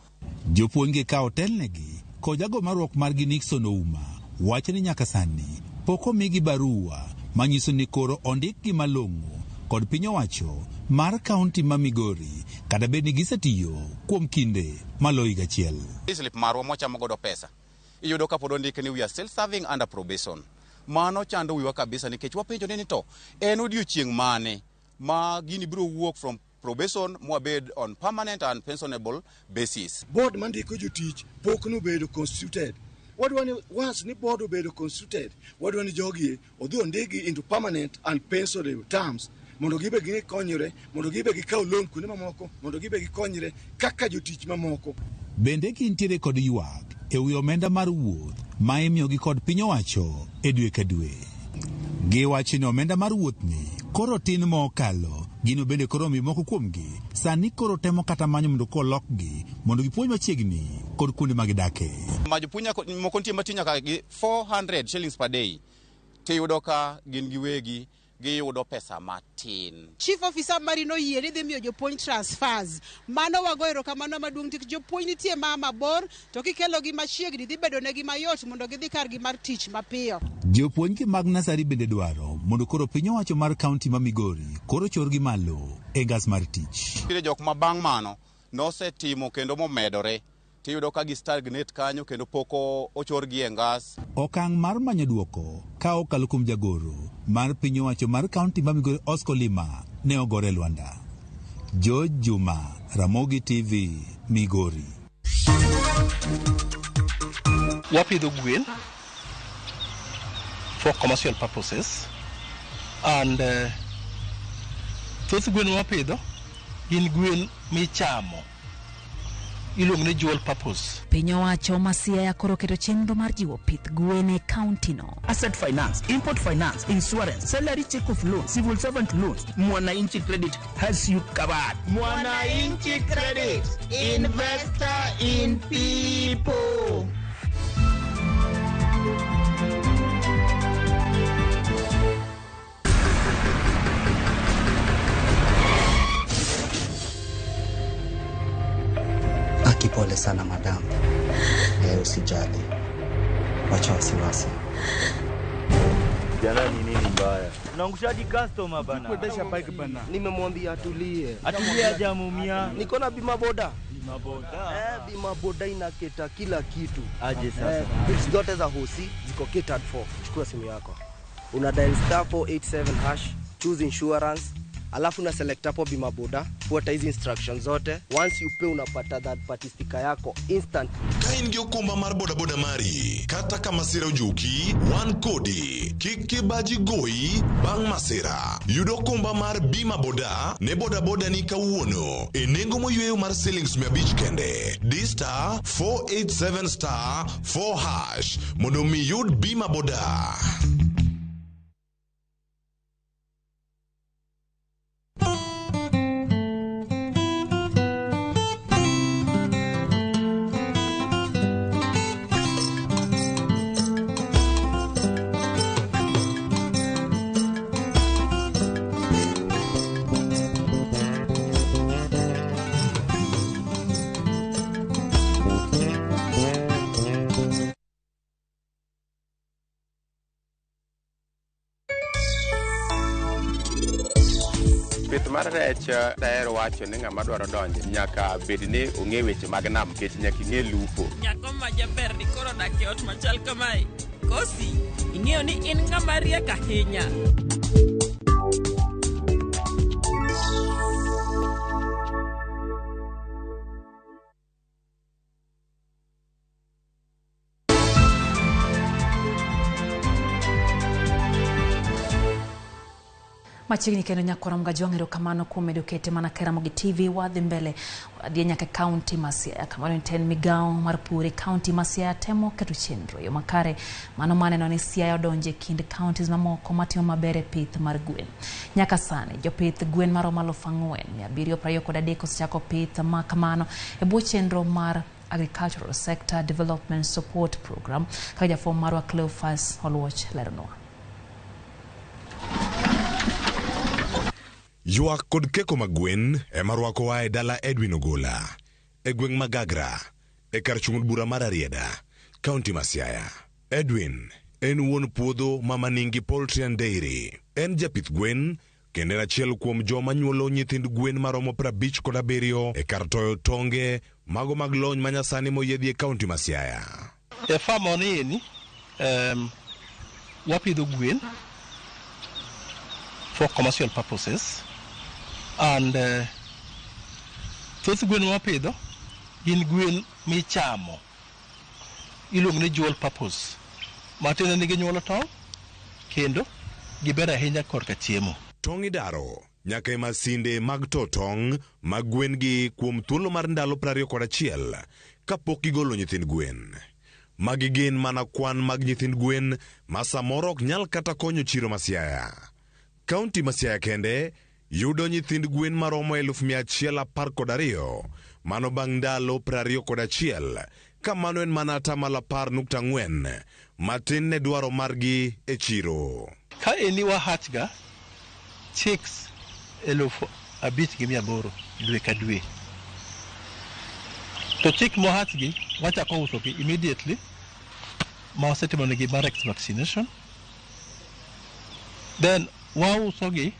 Jopuonj gi ka otelnegi kod jago marruok margi Nixon Ouma wacho ni nyaka sani pok omigi barua manyiso ni koro ondikgi malong'o kod piny owacho mar kaunti ma Migori kata bed ni gisetiyo kuom kinde maloyo higa achiel. Slip marwa mwachamo godo pesa iyudo ka pod ondiki ni we are still serving under probation. Mano chando wiwa kabisa nikech wapenjo ni to en odiochieng' mane ma gini biro wuok from probation mwabed on permanent and pensionable basis. Board mandiko jotich pok nobedo constituted. Wadwa ni once ni board obedo constituted, wadwa ni jogi odhi ondigi into permanent and pensionable terms mondo gibe gikonyre, mondo gibe gikaw loan kuonde mamoko, mondo gibe gikonyre kaka jotich mamoko. Bende gintiere kod ywak e wi omenda mar wuoth ma imiyogi kod piny owacho e dwe ka dwe. Giwacho ni omenda mar wuothni koro tin mokalo, gino bende koro mi moko kuomgi sani koro temo kata manyo mondo kolokgi mondo gipuonj machiegni kod kuonde ma gidake. Ma jopuonj moko nitie matiyo nyaka gi 400 shillings per day, tiyudo ka gin giwegi giyudo pesa matin. Chief officer mari noyie ni dhi miyo jopuonj transfers. Mano wago erokamano maduong' nikech jopuonj nitie ma mabor to kikelogi machiegni dhi bedo negi mayot mondo gidhi kargi mar tich mapiyo. Jopuonj gi mag nasari bende dwaro mondo koro piny owacho mar kaunti ma Migori koro chorgi malo e ngas mar tich. Nitiere jok ma bang' mano nosetimo kendo momedore, tiyudo ka gi stagnate kanyo kendo pok ochorgi e ngas. Okang' mar manyo duoko ka okalo kuom jagoro mar piny owacho mar kaunti ma Migori Oscar Lima ne ogore lwanda. George Juma, Ramogi TV, Migori. Wapidho gwen for commercial purposes and thoth gwen mwapidho gin gwen michamo. Iluongo ni dual purpose. Piny owacho ma Siaya koro oketo chenro mar jiwo pith gwen e kauntino. Asset finance, import finance, insurance, salary check off loan, civil servant loans. Mwananchi Credit has you covered. Mwananchi Credit, investor in people. Aki, pole sana madam. Usijali, wacha wasiwasi. Jana ni nini mbaya? Unaangushaji customer bana. Kuendesha bike bana. Nimemwambia atulie. Atulie hajamuumia. Niko na bima boda. Bima boda. Bima boda inaketa kila kitu. Aje sasa. Bills zote za hosi ziko catered for. Chukua simu yako. Una dial star 487 hash, choose insurance, alafu una select hapo bima boda, fuata hizi instructions zote. Once you pay unapata third party sticker yako instant. Ka in gi okumba mar bodaboda mari, kata ka masira ojuki, wan kodi. Kik kibaji goyi bang' masira. Yud okumba mar bima boda ne bodaboda ni kawuono e nengo moyweyo mar silings 500 kende. Di star 487 star 4 hash mondo mi yud bima boda. Pith mar rech dahero wacho ni ng'ama dwaro donje nyaka bed ni ong'e weche mag nam nikech nyaka ing'e lupo. Nyako ma jaber ni koro odak e ot machal kamae. Kosi, ing'eyo ni in ng'ama riek ahinya. Machiegni kendo nyakwara Mgajwang' erokamano kuom medo kete mana ka Ramogi TV. Wadhi mbele wadhi nyaka kaunti ma Siaya kama niten migawo mar pur e kaunti ma Siaya temo keto chenro yo makare mano maneno ni Siaya odonje kind counties mamoko matimo maber e pith mar gwen. Nyaka sani jopith gwen maromo 4,723 osechako pith ma kamano e bwo chenro mar Agricultural Sector Development Support Program kaka jafwambo marwa Cleophas Oluoch leronwa. Ywak kod keko mag gwen ema rwakowa e dala Edwin Ogola e gweng' ma Gagra e kar chung' bura mar Arieda, kaunti ma Siaya. Edwin en wuon puodho ma Maningi Poultry and Dairy. En japith gwen kendo en achiel kuom joma nyuolo nyithind gwen maromo 57 e kar toyo tonge mago mag lony manyasani moyiedhi e kaunti ma Siaya. E farm ni wapidho gwen for commercial purposes. And thoth gwen mawapidho gin gwen michamo, iluongo ni dual purpose, matiende ni ginyuolo tong' kendo giber ahinya korka chiemo. Tong' idaro nyaka e masinde mag to tong' mag gwen gi kuom thuolo mar ndalo 21 kapok gigolo nyithind gwen. Magi gin mana kwan mag nyithind gwen ma samoro ok nyal kata konyo chiro ma Siaya. Kaunti ma Siaya kende yudo nyithind gwen maromo 112,000 mano bang' ndalo 21 ka mano en mana 10.4 matin ne dwaro margi e chiro. Ka eni wahatch ga chicks 5,800 dwe ka dwe. To chick mohatch gi wachako uso gi immediately ma wasetimonegi Marex vaccination. Then wauso gi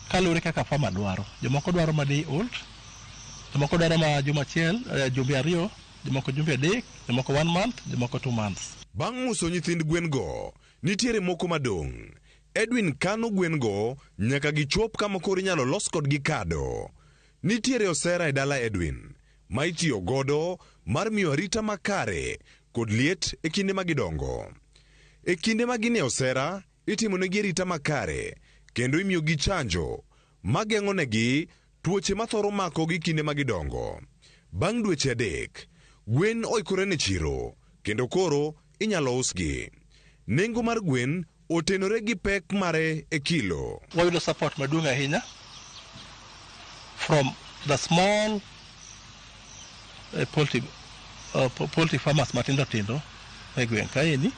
kaluwore kaka farmer dwaro. Jomoko dwaro ma day old, jomoko dwaro ma juma achiel, jumbe ariyo, jomoko jumbe adek, jomoko 1 month, jomoko 2 months. Bang' uso nyithind gwen go, nitiere moko madong'. Edwin kano gwen go nyaka gichop kama koro inyalo los kodgi kado. Nitiere osera e dala Edwin ma itiyo godo mar miyo arita makare kod liet e kinde ma gidongo. E kinde ma gin e osera, itimonegi arita makare kendo imiyogi chanjo mageng'onegi tuoche mathoro makogi kinde ma gidongo. Bang' dweche 3, gwen oikore ne chiro kendo koro inyalo usgi. Nengo mar gwen otenore gi pek mare e kilo. Wayudo support maduong' ahinya from the small poultry farmers matindo tindo e gweng' kaeni.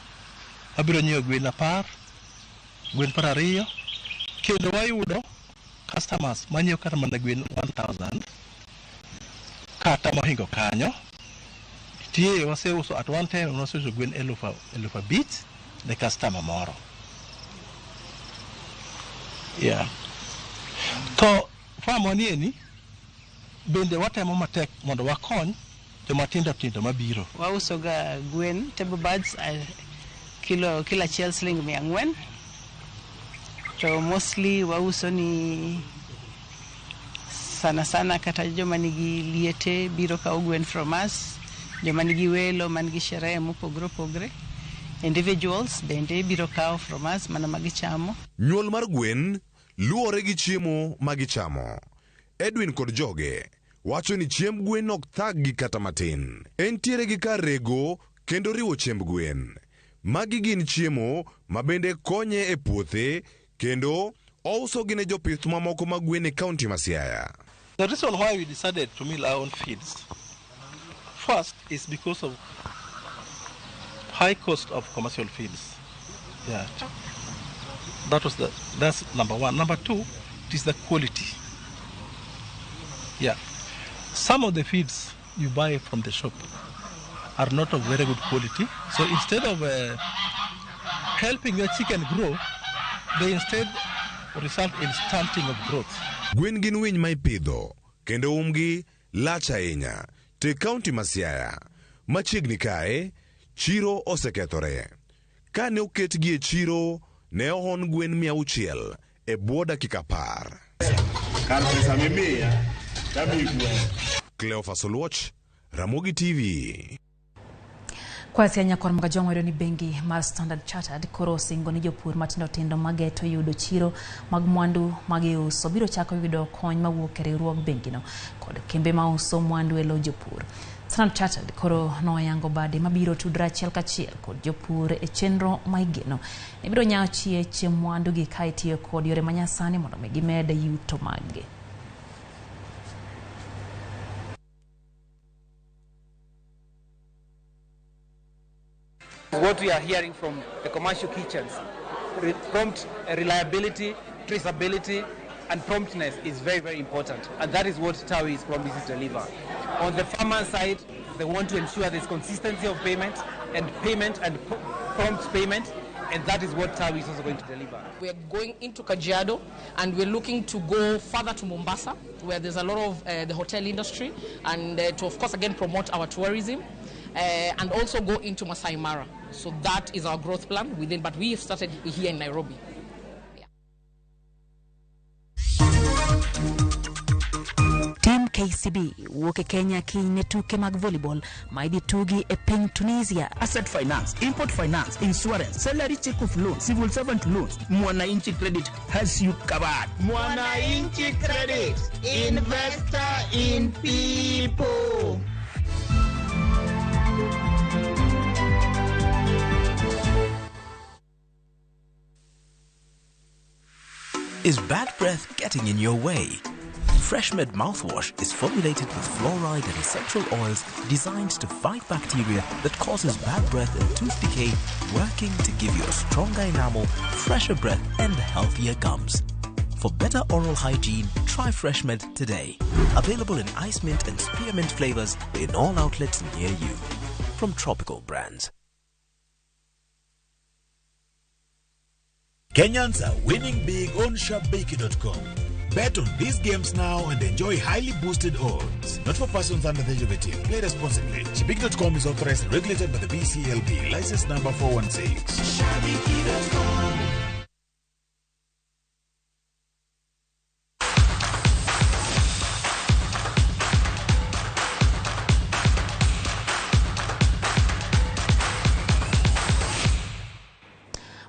Abiro nyiewo gwen 10, gwen 20, kendo wayudo customers manyiewo kata mana gwen 1000 kata mohingo kanyo. Nitie waseuso at one time waseuso gwen 5,000 ne customer moro. Yeah. To farm wanieni bende watemo matek mondo wakony joma tindo tindo mabiro. Wauso ga gwen table birds kilo achiel siling 400. To mostly wauso ni sana sana kata joma nigi liete biro kawo gwen from us, joma nigi welo man gi sherehe mopogore opogore, individuals bende biro kawo from us mana magichamo. Nyuol mar gwen luwore gi chiemo magichamo. Edwin kod joge wacho ni chiemb gwen ok thag-gi kata matin. Entiere gi kar rego kendo riwo chiemb gwen. Magi gin chiemo ma bende konye e puothe kendo ouso gi ne jopith mamoko mag gwen e kaunti ma Siaya. The reason why we decided to mill our own feeds first is because of high cost of commercial feeds. Yeah. That's number one. Number two, it is the quality. Yeah. Some of the feeds you buy from the shop are not of very good quality. So instead of helping your chicken grow, they instead result in stunting of growth. Gwen gin winy ma ipidho kendo umgi lach ahinya. Te kaunti ma Siaya machiegni kae chiro osekethore. Kane oketgi e chiro ne ohon gwen 600 e bwo dakika 10. Kar pesa mimiya, tamiyi gwen. Cleophas Oluoch, Ramogi TV. Kwa Siaya nyakwar Mgajwang' wayudo ni bengi mar Standard Chartered koro osingo ni jopur matindo tindo mageto yudo chiro mag mwandu magiuso biro chako yudo kony mawuok e riwruog bengino kod kembe mauso mwandu e lo jopur. Standard Chartered koro noyango bade mabiro tudore achiel kachiel kod jopur e chenro ma igeno ni biro nyawo chieche mwandu gi ka itiyo kod yore manyasani mondo mi gimed yuto maggi. What we are hearing from the commercial kitchens, prompt reliability, traceability, and promptness is very, very important. And that is what Tawi is promising to deliver. On the farmer side, they want to ensure there's consistency of payment and prompt payment, and that is what Tawi is also going to deliver. We're going into Kajiado, and we're looking to go further to Mombasa, where there's a lot of the hotel industry, and to, of course, again, promote our tourism. And also go into Masai Mara. So that is our growth plan within, but we have started here in Nairobi. Yeah. Team KCB wuok e Kenya kiny ne tuke mag volleyball ma idhi tugi e piny Tunisia. Asset finance, import finance, insurance, salary check of loan, civil servant loans. Mwananchi Credit has you covered. Mwananchi Credit, investor in people. Is bad breath getting in your way? FreshMed mouthwash is formulated with fluoride and essential oils designed to fight bacteria that causes bad breath and tooth decay, working to give you a stronger enamel, fresher breath, and healthier gums. For better oral hygiene, try FreshMed today. Available in ice mint and spearmint flavors in all outlets near you. From Tropical Brands. Kenyans are winning big on Shabiki.com. Bet on these games now and enjoy highly boosted odds. Not for persons under the age of 18. Play responsibly. Shabiki.com is authorized and regulated by the BCLB. License number 416. Shabiki.com.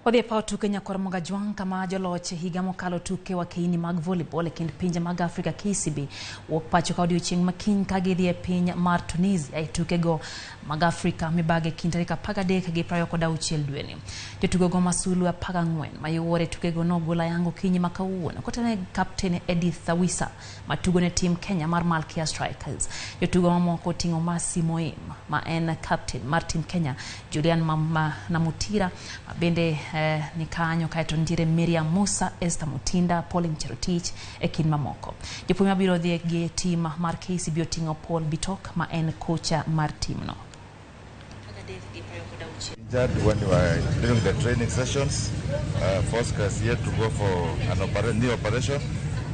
Wadhi e paw tuke Nyakwar Mogajwang' kama joloch higa mokalo tuke wakeini mag volleyball e kind pinje mag Afrika KCB wuok pacho ka odiochieng' makiny ka gidhi e piny mar Tunisia e tukego mag Afrika mibage kind tarik 13 gi 26 dweni. Jotugogo masulu 14 mayuore e tukego nogol ayanga okinyi ma kawuono kotene kapten Edith Awisa matugo ne tim Kenya mar Malkia Strikers. Jotugo mamoko oting'o Mercy Moim ma en kapten mar tim Kenya, Julian Mama Namutira ma bende ni kanyo, kaeto nitiere Miriam Musa, Esther Mutinda, Pauline Cherotich e kind mamoko. Jopuonj mabiro dhi gi tim mar KCB oting'o Paul Bitok ma en kocha mar timno. Injured when we were during the training sessions. Fosca is yet to go for an knee operation,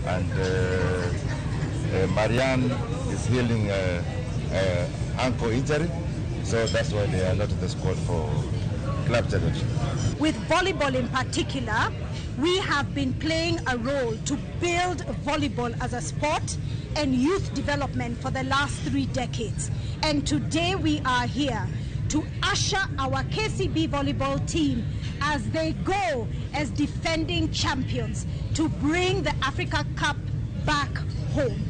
and Marianne is healing ankle injury, so that's why they are not in the squad for club championship. With volleyball in particular, we have been playing a role to build volleyball as a sport and youth development for the last 3 decades. And today we are here to usher our KCB volleyball team as they go as defending champions to bring the Africa Cup back home.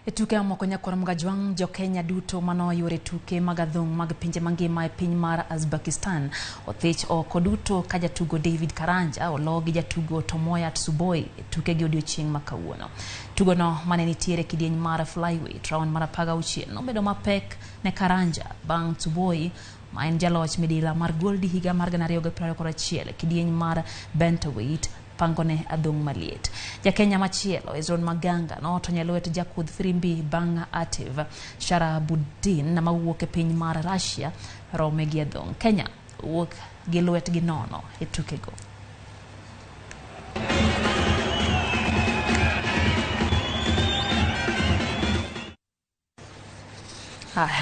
E tuke mamoko Nyakwar Mogajwang' jo-Kenya duto manoyuore tuke mag adhong' mag pinje mangima e piny mar Uzbekistan othich oko duto ka jatugo David Karanja olo gi jatugo Tomoya Tsuboi e tukegi odiochieng' ma kawuono. Tugono mane nitiere kidieny mar flyweight round mar 16 nobedo mapek ne Karanja bang' Tsuboi ma en jaloch midila mar goldi higa mar 2021 kidieny mar bantamweight pangone adhong' maliet. Jakenya machielo Ezron Maganga notonyo e lwet jakudh firimbi bang' Atev Sharabuddin mawuok e piny mar Russia rome gi adhong'. Kenya wuok gi lwetgi nono e tukego.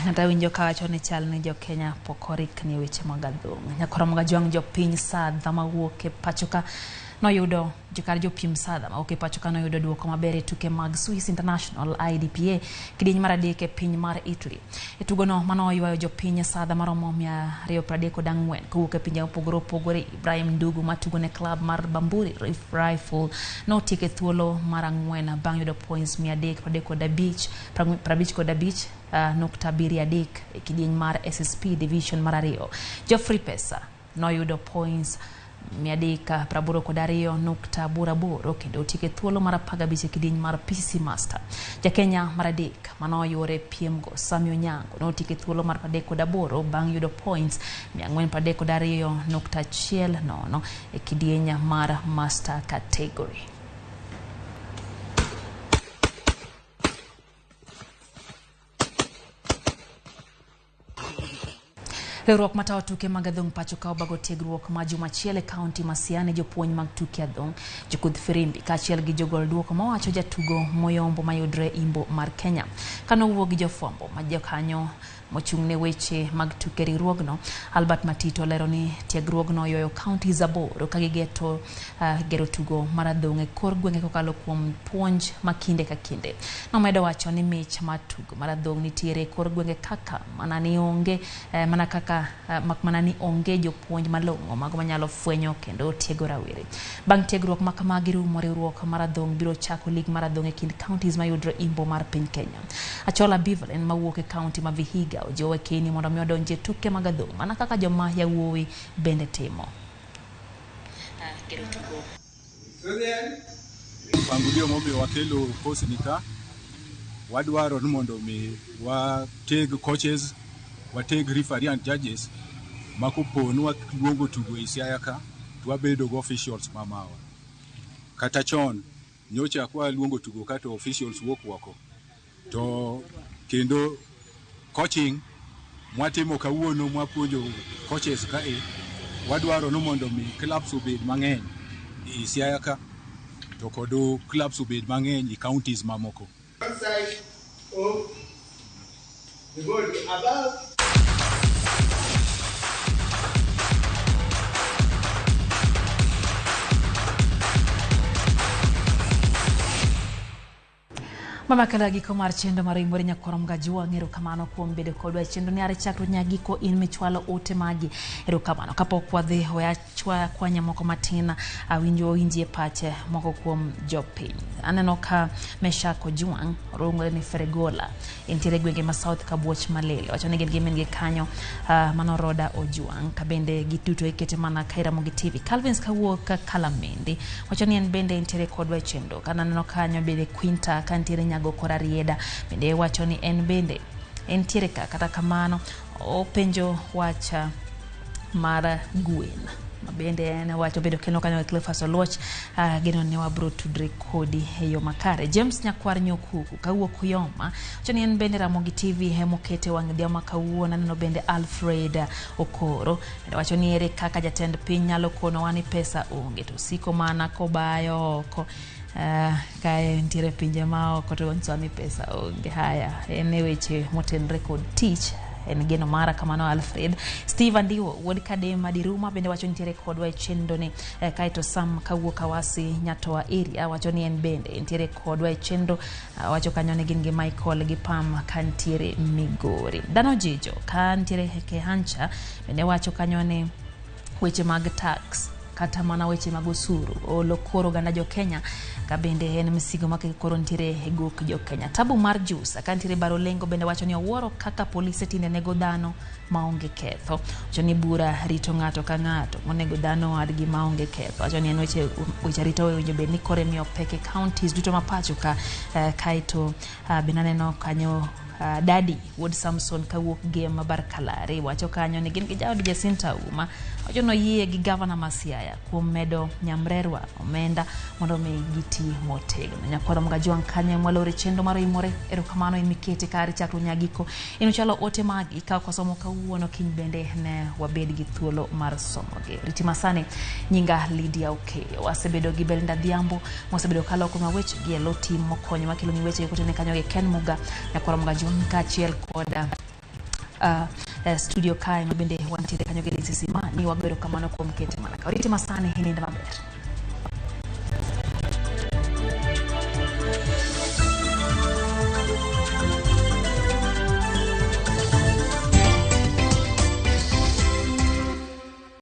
Ng'ata winjo kawacho ni chal ni jo-Kenya pok orikni e weche mag adhong'. Nyakwar Mogajwang' jopiny Sadha mawuok e pachoka noyudo jokar jopiem Sadha mawuok e pachoka noyudo duoko maber e tuke mag Swiss International IDPA kidieny mar 3 e piny mar Italy. E tugono manoywayo jopiny Sadha maromo 234 kowuok e pinje mopogore opogore. Ibrahim Ndugu matugo ne club mar Bamburi Rifle notieko e thuolo mar 4 bang' yudo points 335 .73 e kidieny mar SSP Division mar 2. Geoffrey Pesa noyudo points 382.88 kendo otieko e thuolo mar 15 e kidieny mar PC Master. Jakenya mar 3 manoyuore piemgo Sami Onyango notieko e thuolo mar 38 bang' yudo points 432.10 e kidieny mar Master category. Riwruok matayo tuke mag adhong' pacho ka obago tiegruok ma juma achiel e kaunti ma Siaya ne jopuonj mag tuke adhong', jokudh firimbi kaachiel gi jogol duoko mawacho jatugo moyombo mayudre imbo mar Kenya. Kanowuo gi jofwambo ma jokanyo mochung' ne weche mag tuke riwruogno, Albert Matito olero ni tiegruogno oyoyo counties 8 ka gigeto gero tugo mar adhong' e kor gwenge kokalo kuom puonj ma kinde ka kinde. Nomedo wacho ni mich mar tugo mar adhong' nitiere e kor gwenge kaka mana ni onge mana kaka mak mana ni onge jopuonj malong'o mago manyalo fwenyo kendo tiego rawere. Bang' tiegruok ma kamagi rumo, riwruok mar adhong' biro chako lig mar adhong' e kind counties mayudre imbo mar piny Kenya. Achola Bivalen mawuok e county ma Vihiga ojiwo Keni mondo mi odonji e tuke mag adhong' mana kaka joma yawuowi bende timo. Mpangilio momiyo wakelo kosi ni ka, wadwaro ni mondo mi wateg coaches, wateg referee and judges ma kopo ni waluongo tugo e Siaya ka to wabedo go officials mamawa. Kata chon nyocha kwa luongo tugo ka to officials wuok oko. To kendo coaching mwatimo kawuono mwapuonjo coaches kae, wadwaro ni mondo mi clubs obed mang'eny e Siaya ka to kod clubs obed mang'eny e counties mamoko. Side of the body above. Mama kala giko mar chenro mar Imore Nyakwar Mgajuwa, erokamano kuom bedo kodwa e chenro ni are chakruok nyaka giko in michwalo ote magi. Erokamano. Kapok wadhi we akwanya moko matin awinjo winjie pache moko kuom jopiny. Aneno ka Meshak Ojwang' oluongore ni Feregola entiere gwenge ma South Kabuoch Malele. Wacho ni gin gi min gi kanyo mano Roda Ojwang' ka bende giduto ikete mana ka Ramogi TV. Calvins kawuok Kalamendi wacho ni en bende entiere kodwa e chenro. Kananeno kanyo bende Quinta ka nitiere Nyago kora Rieda bende wacho ni en bende entiere ka. Kata kamano openjo wach mar gwen ma bende en wach obedo kendo kanyo gi Cleophas Oluoch. Geno ni wabro tudre kodi e yo makare. James Nyakwar Nyokuku kawuok Uyoma wacho ni en bende Ramogi TV emokete wang' dhiang' ma kawuono. Aneno bende Alfred Okoro bende wacho ni ere kaka jatend piny nyalo konowa ni pesa onge to siko mana kobayo oko. Kae nitiere pinje ma oko to onyisowa ni pesa onge. Haya, en e weche motenore kod tich en geno mara kamano Alfred. Steve Andiwo wuod Kadem Adiruma bende wacho nitiere kodwa e chenro ni. Kaeto Sam kawuok Awasi Nyatoa area wacho ni en bende nitiere kodwa e chenro. Wacho kanyo ni gin gi Michael gi Pam kantiere Migori. Dhano Jijo ka nitiere Kehancha bende wacho kanyo ni weche mag tax kata mana weche mag osuru olo koro oganda jo Kenya ka bende en msigo ma koro nitiere e gok jo Kenya. Tabu mar Jusa ka nitiere Barolengo bende wacho ni owuoro kaka polise tinde nego dhano maonge ketho. Wacho ni bura rito ng'ato ka ng'ato monego dhano wadgi maonge ketho. Wacho ni en weche weche arita owinjo bed ni koro imiyo pek e counties duto ma pacho ka. Kaeto bende aneno kanyo Dadi wuod Samson kawuok Gem Barkalari wacho kanyo ni gin gi jaod Jacinta Auma. Wacho ni oyie gi gavana ma Siaya kuom medo nyamrerwa omenda mondo mi giti motegno. Nyakwar Mgajwang' kanyo ema walore chenro mar Oimore. Erokamano in mikete kar chakruok nyaka giko. In uchalo ote magi ka ok wasomo kawuono kiny bende ne wabed gi thuolo mar somogi. Riti masani nyinga Lydia Okeyo. Wasebedo gi Belinda Dhiambo mosebedo kalokonwa weche gi e lo tim mokonyo makelo ni weche kotene kanyo gi Ken Muga Nyakwar Mgajwang' kaachiel kod studio kae ma bende wantiere kanyo gi Lizzy Simani. Wago erokamano kuom kete mana ka. Oriti masani inind maber.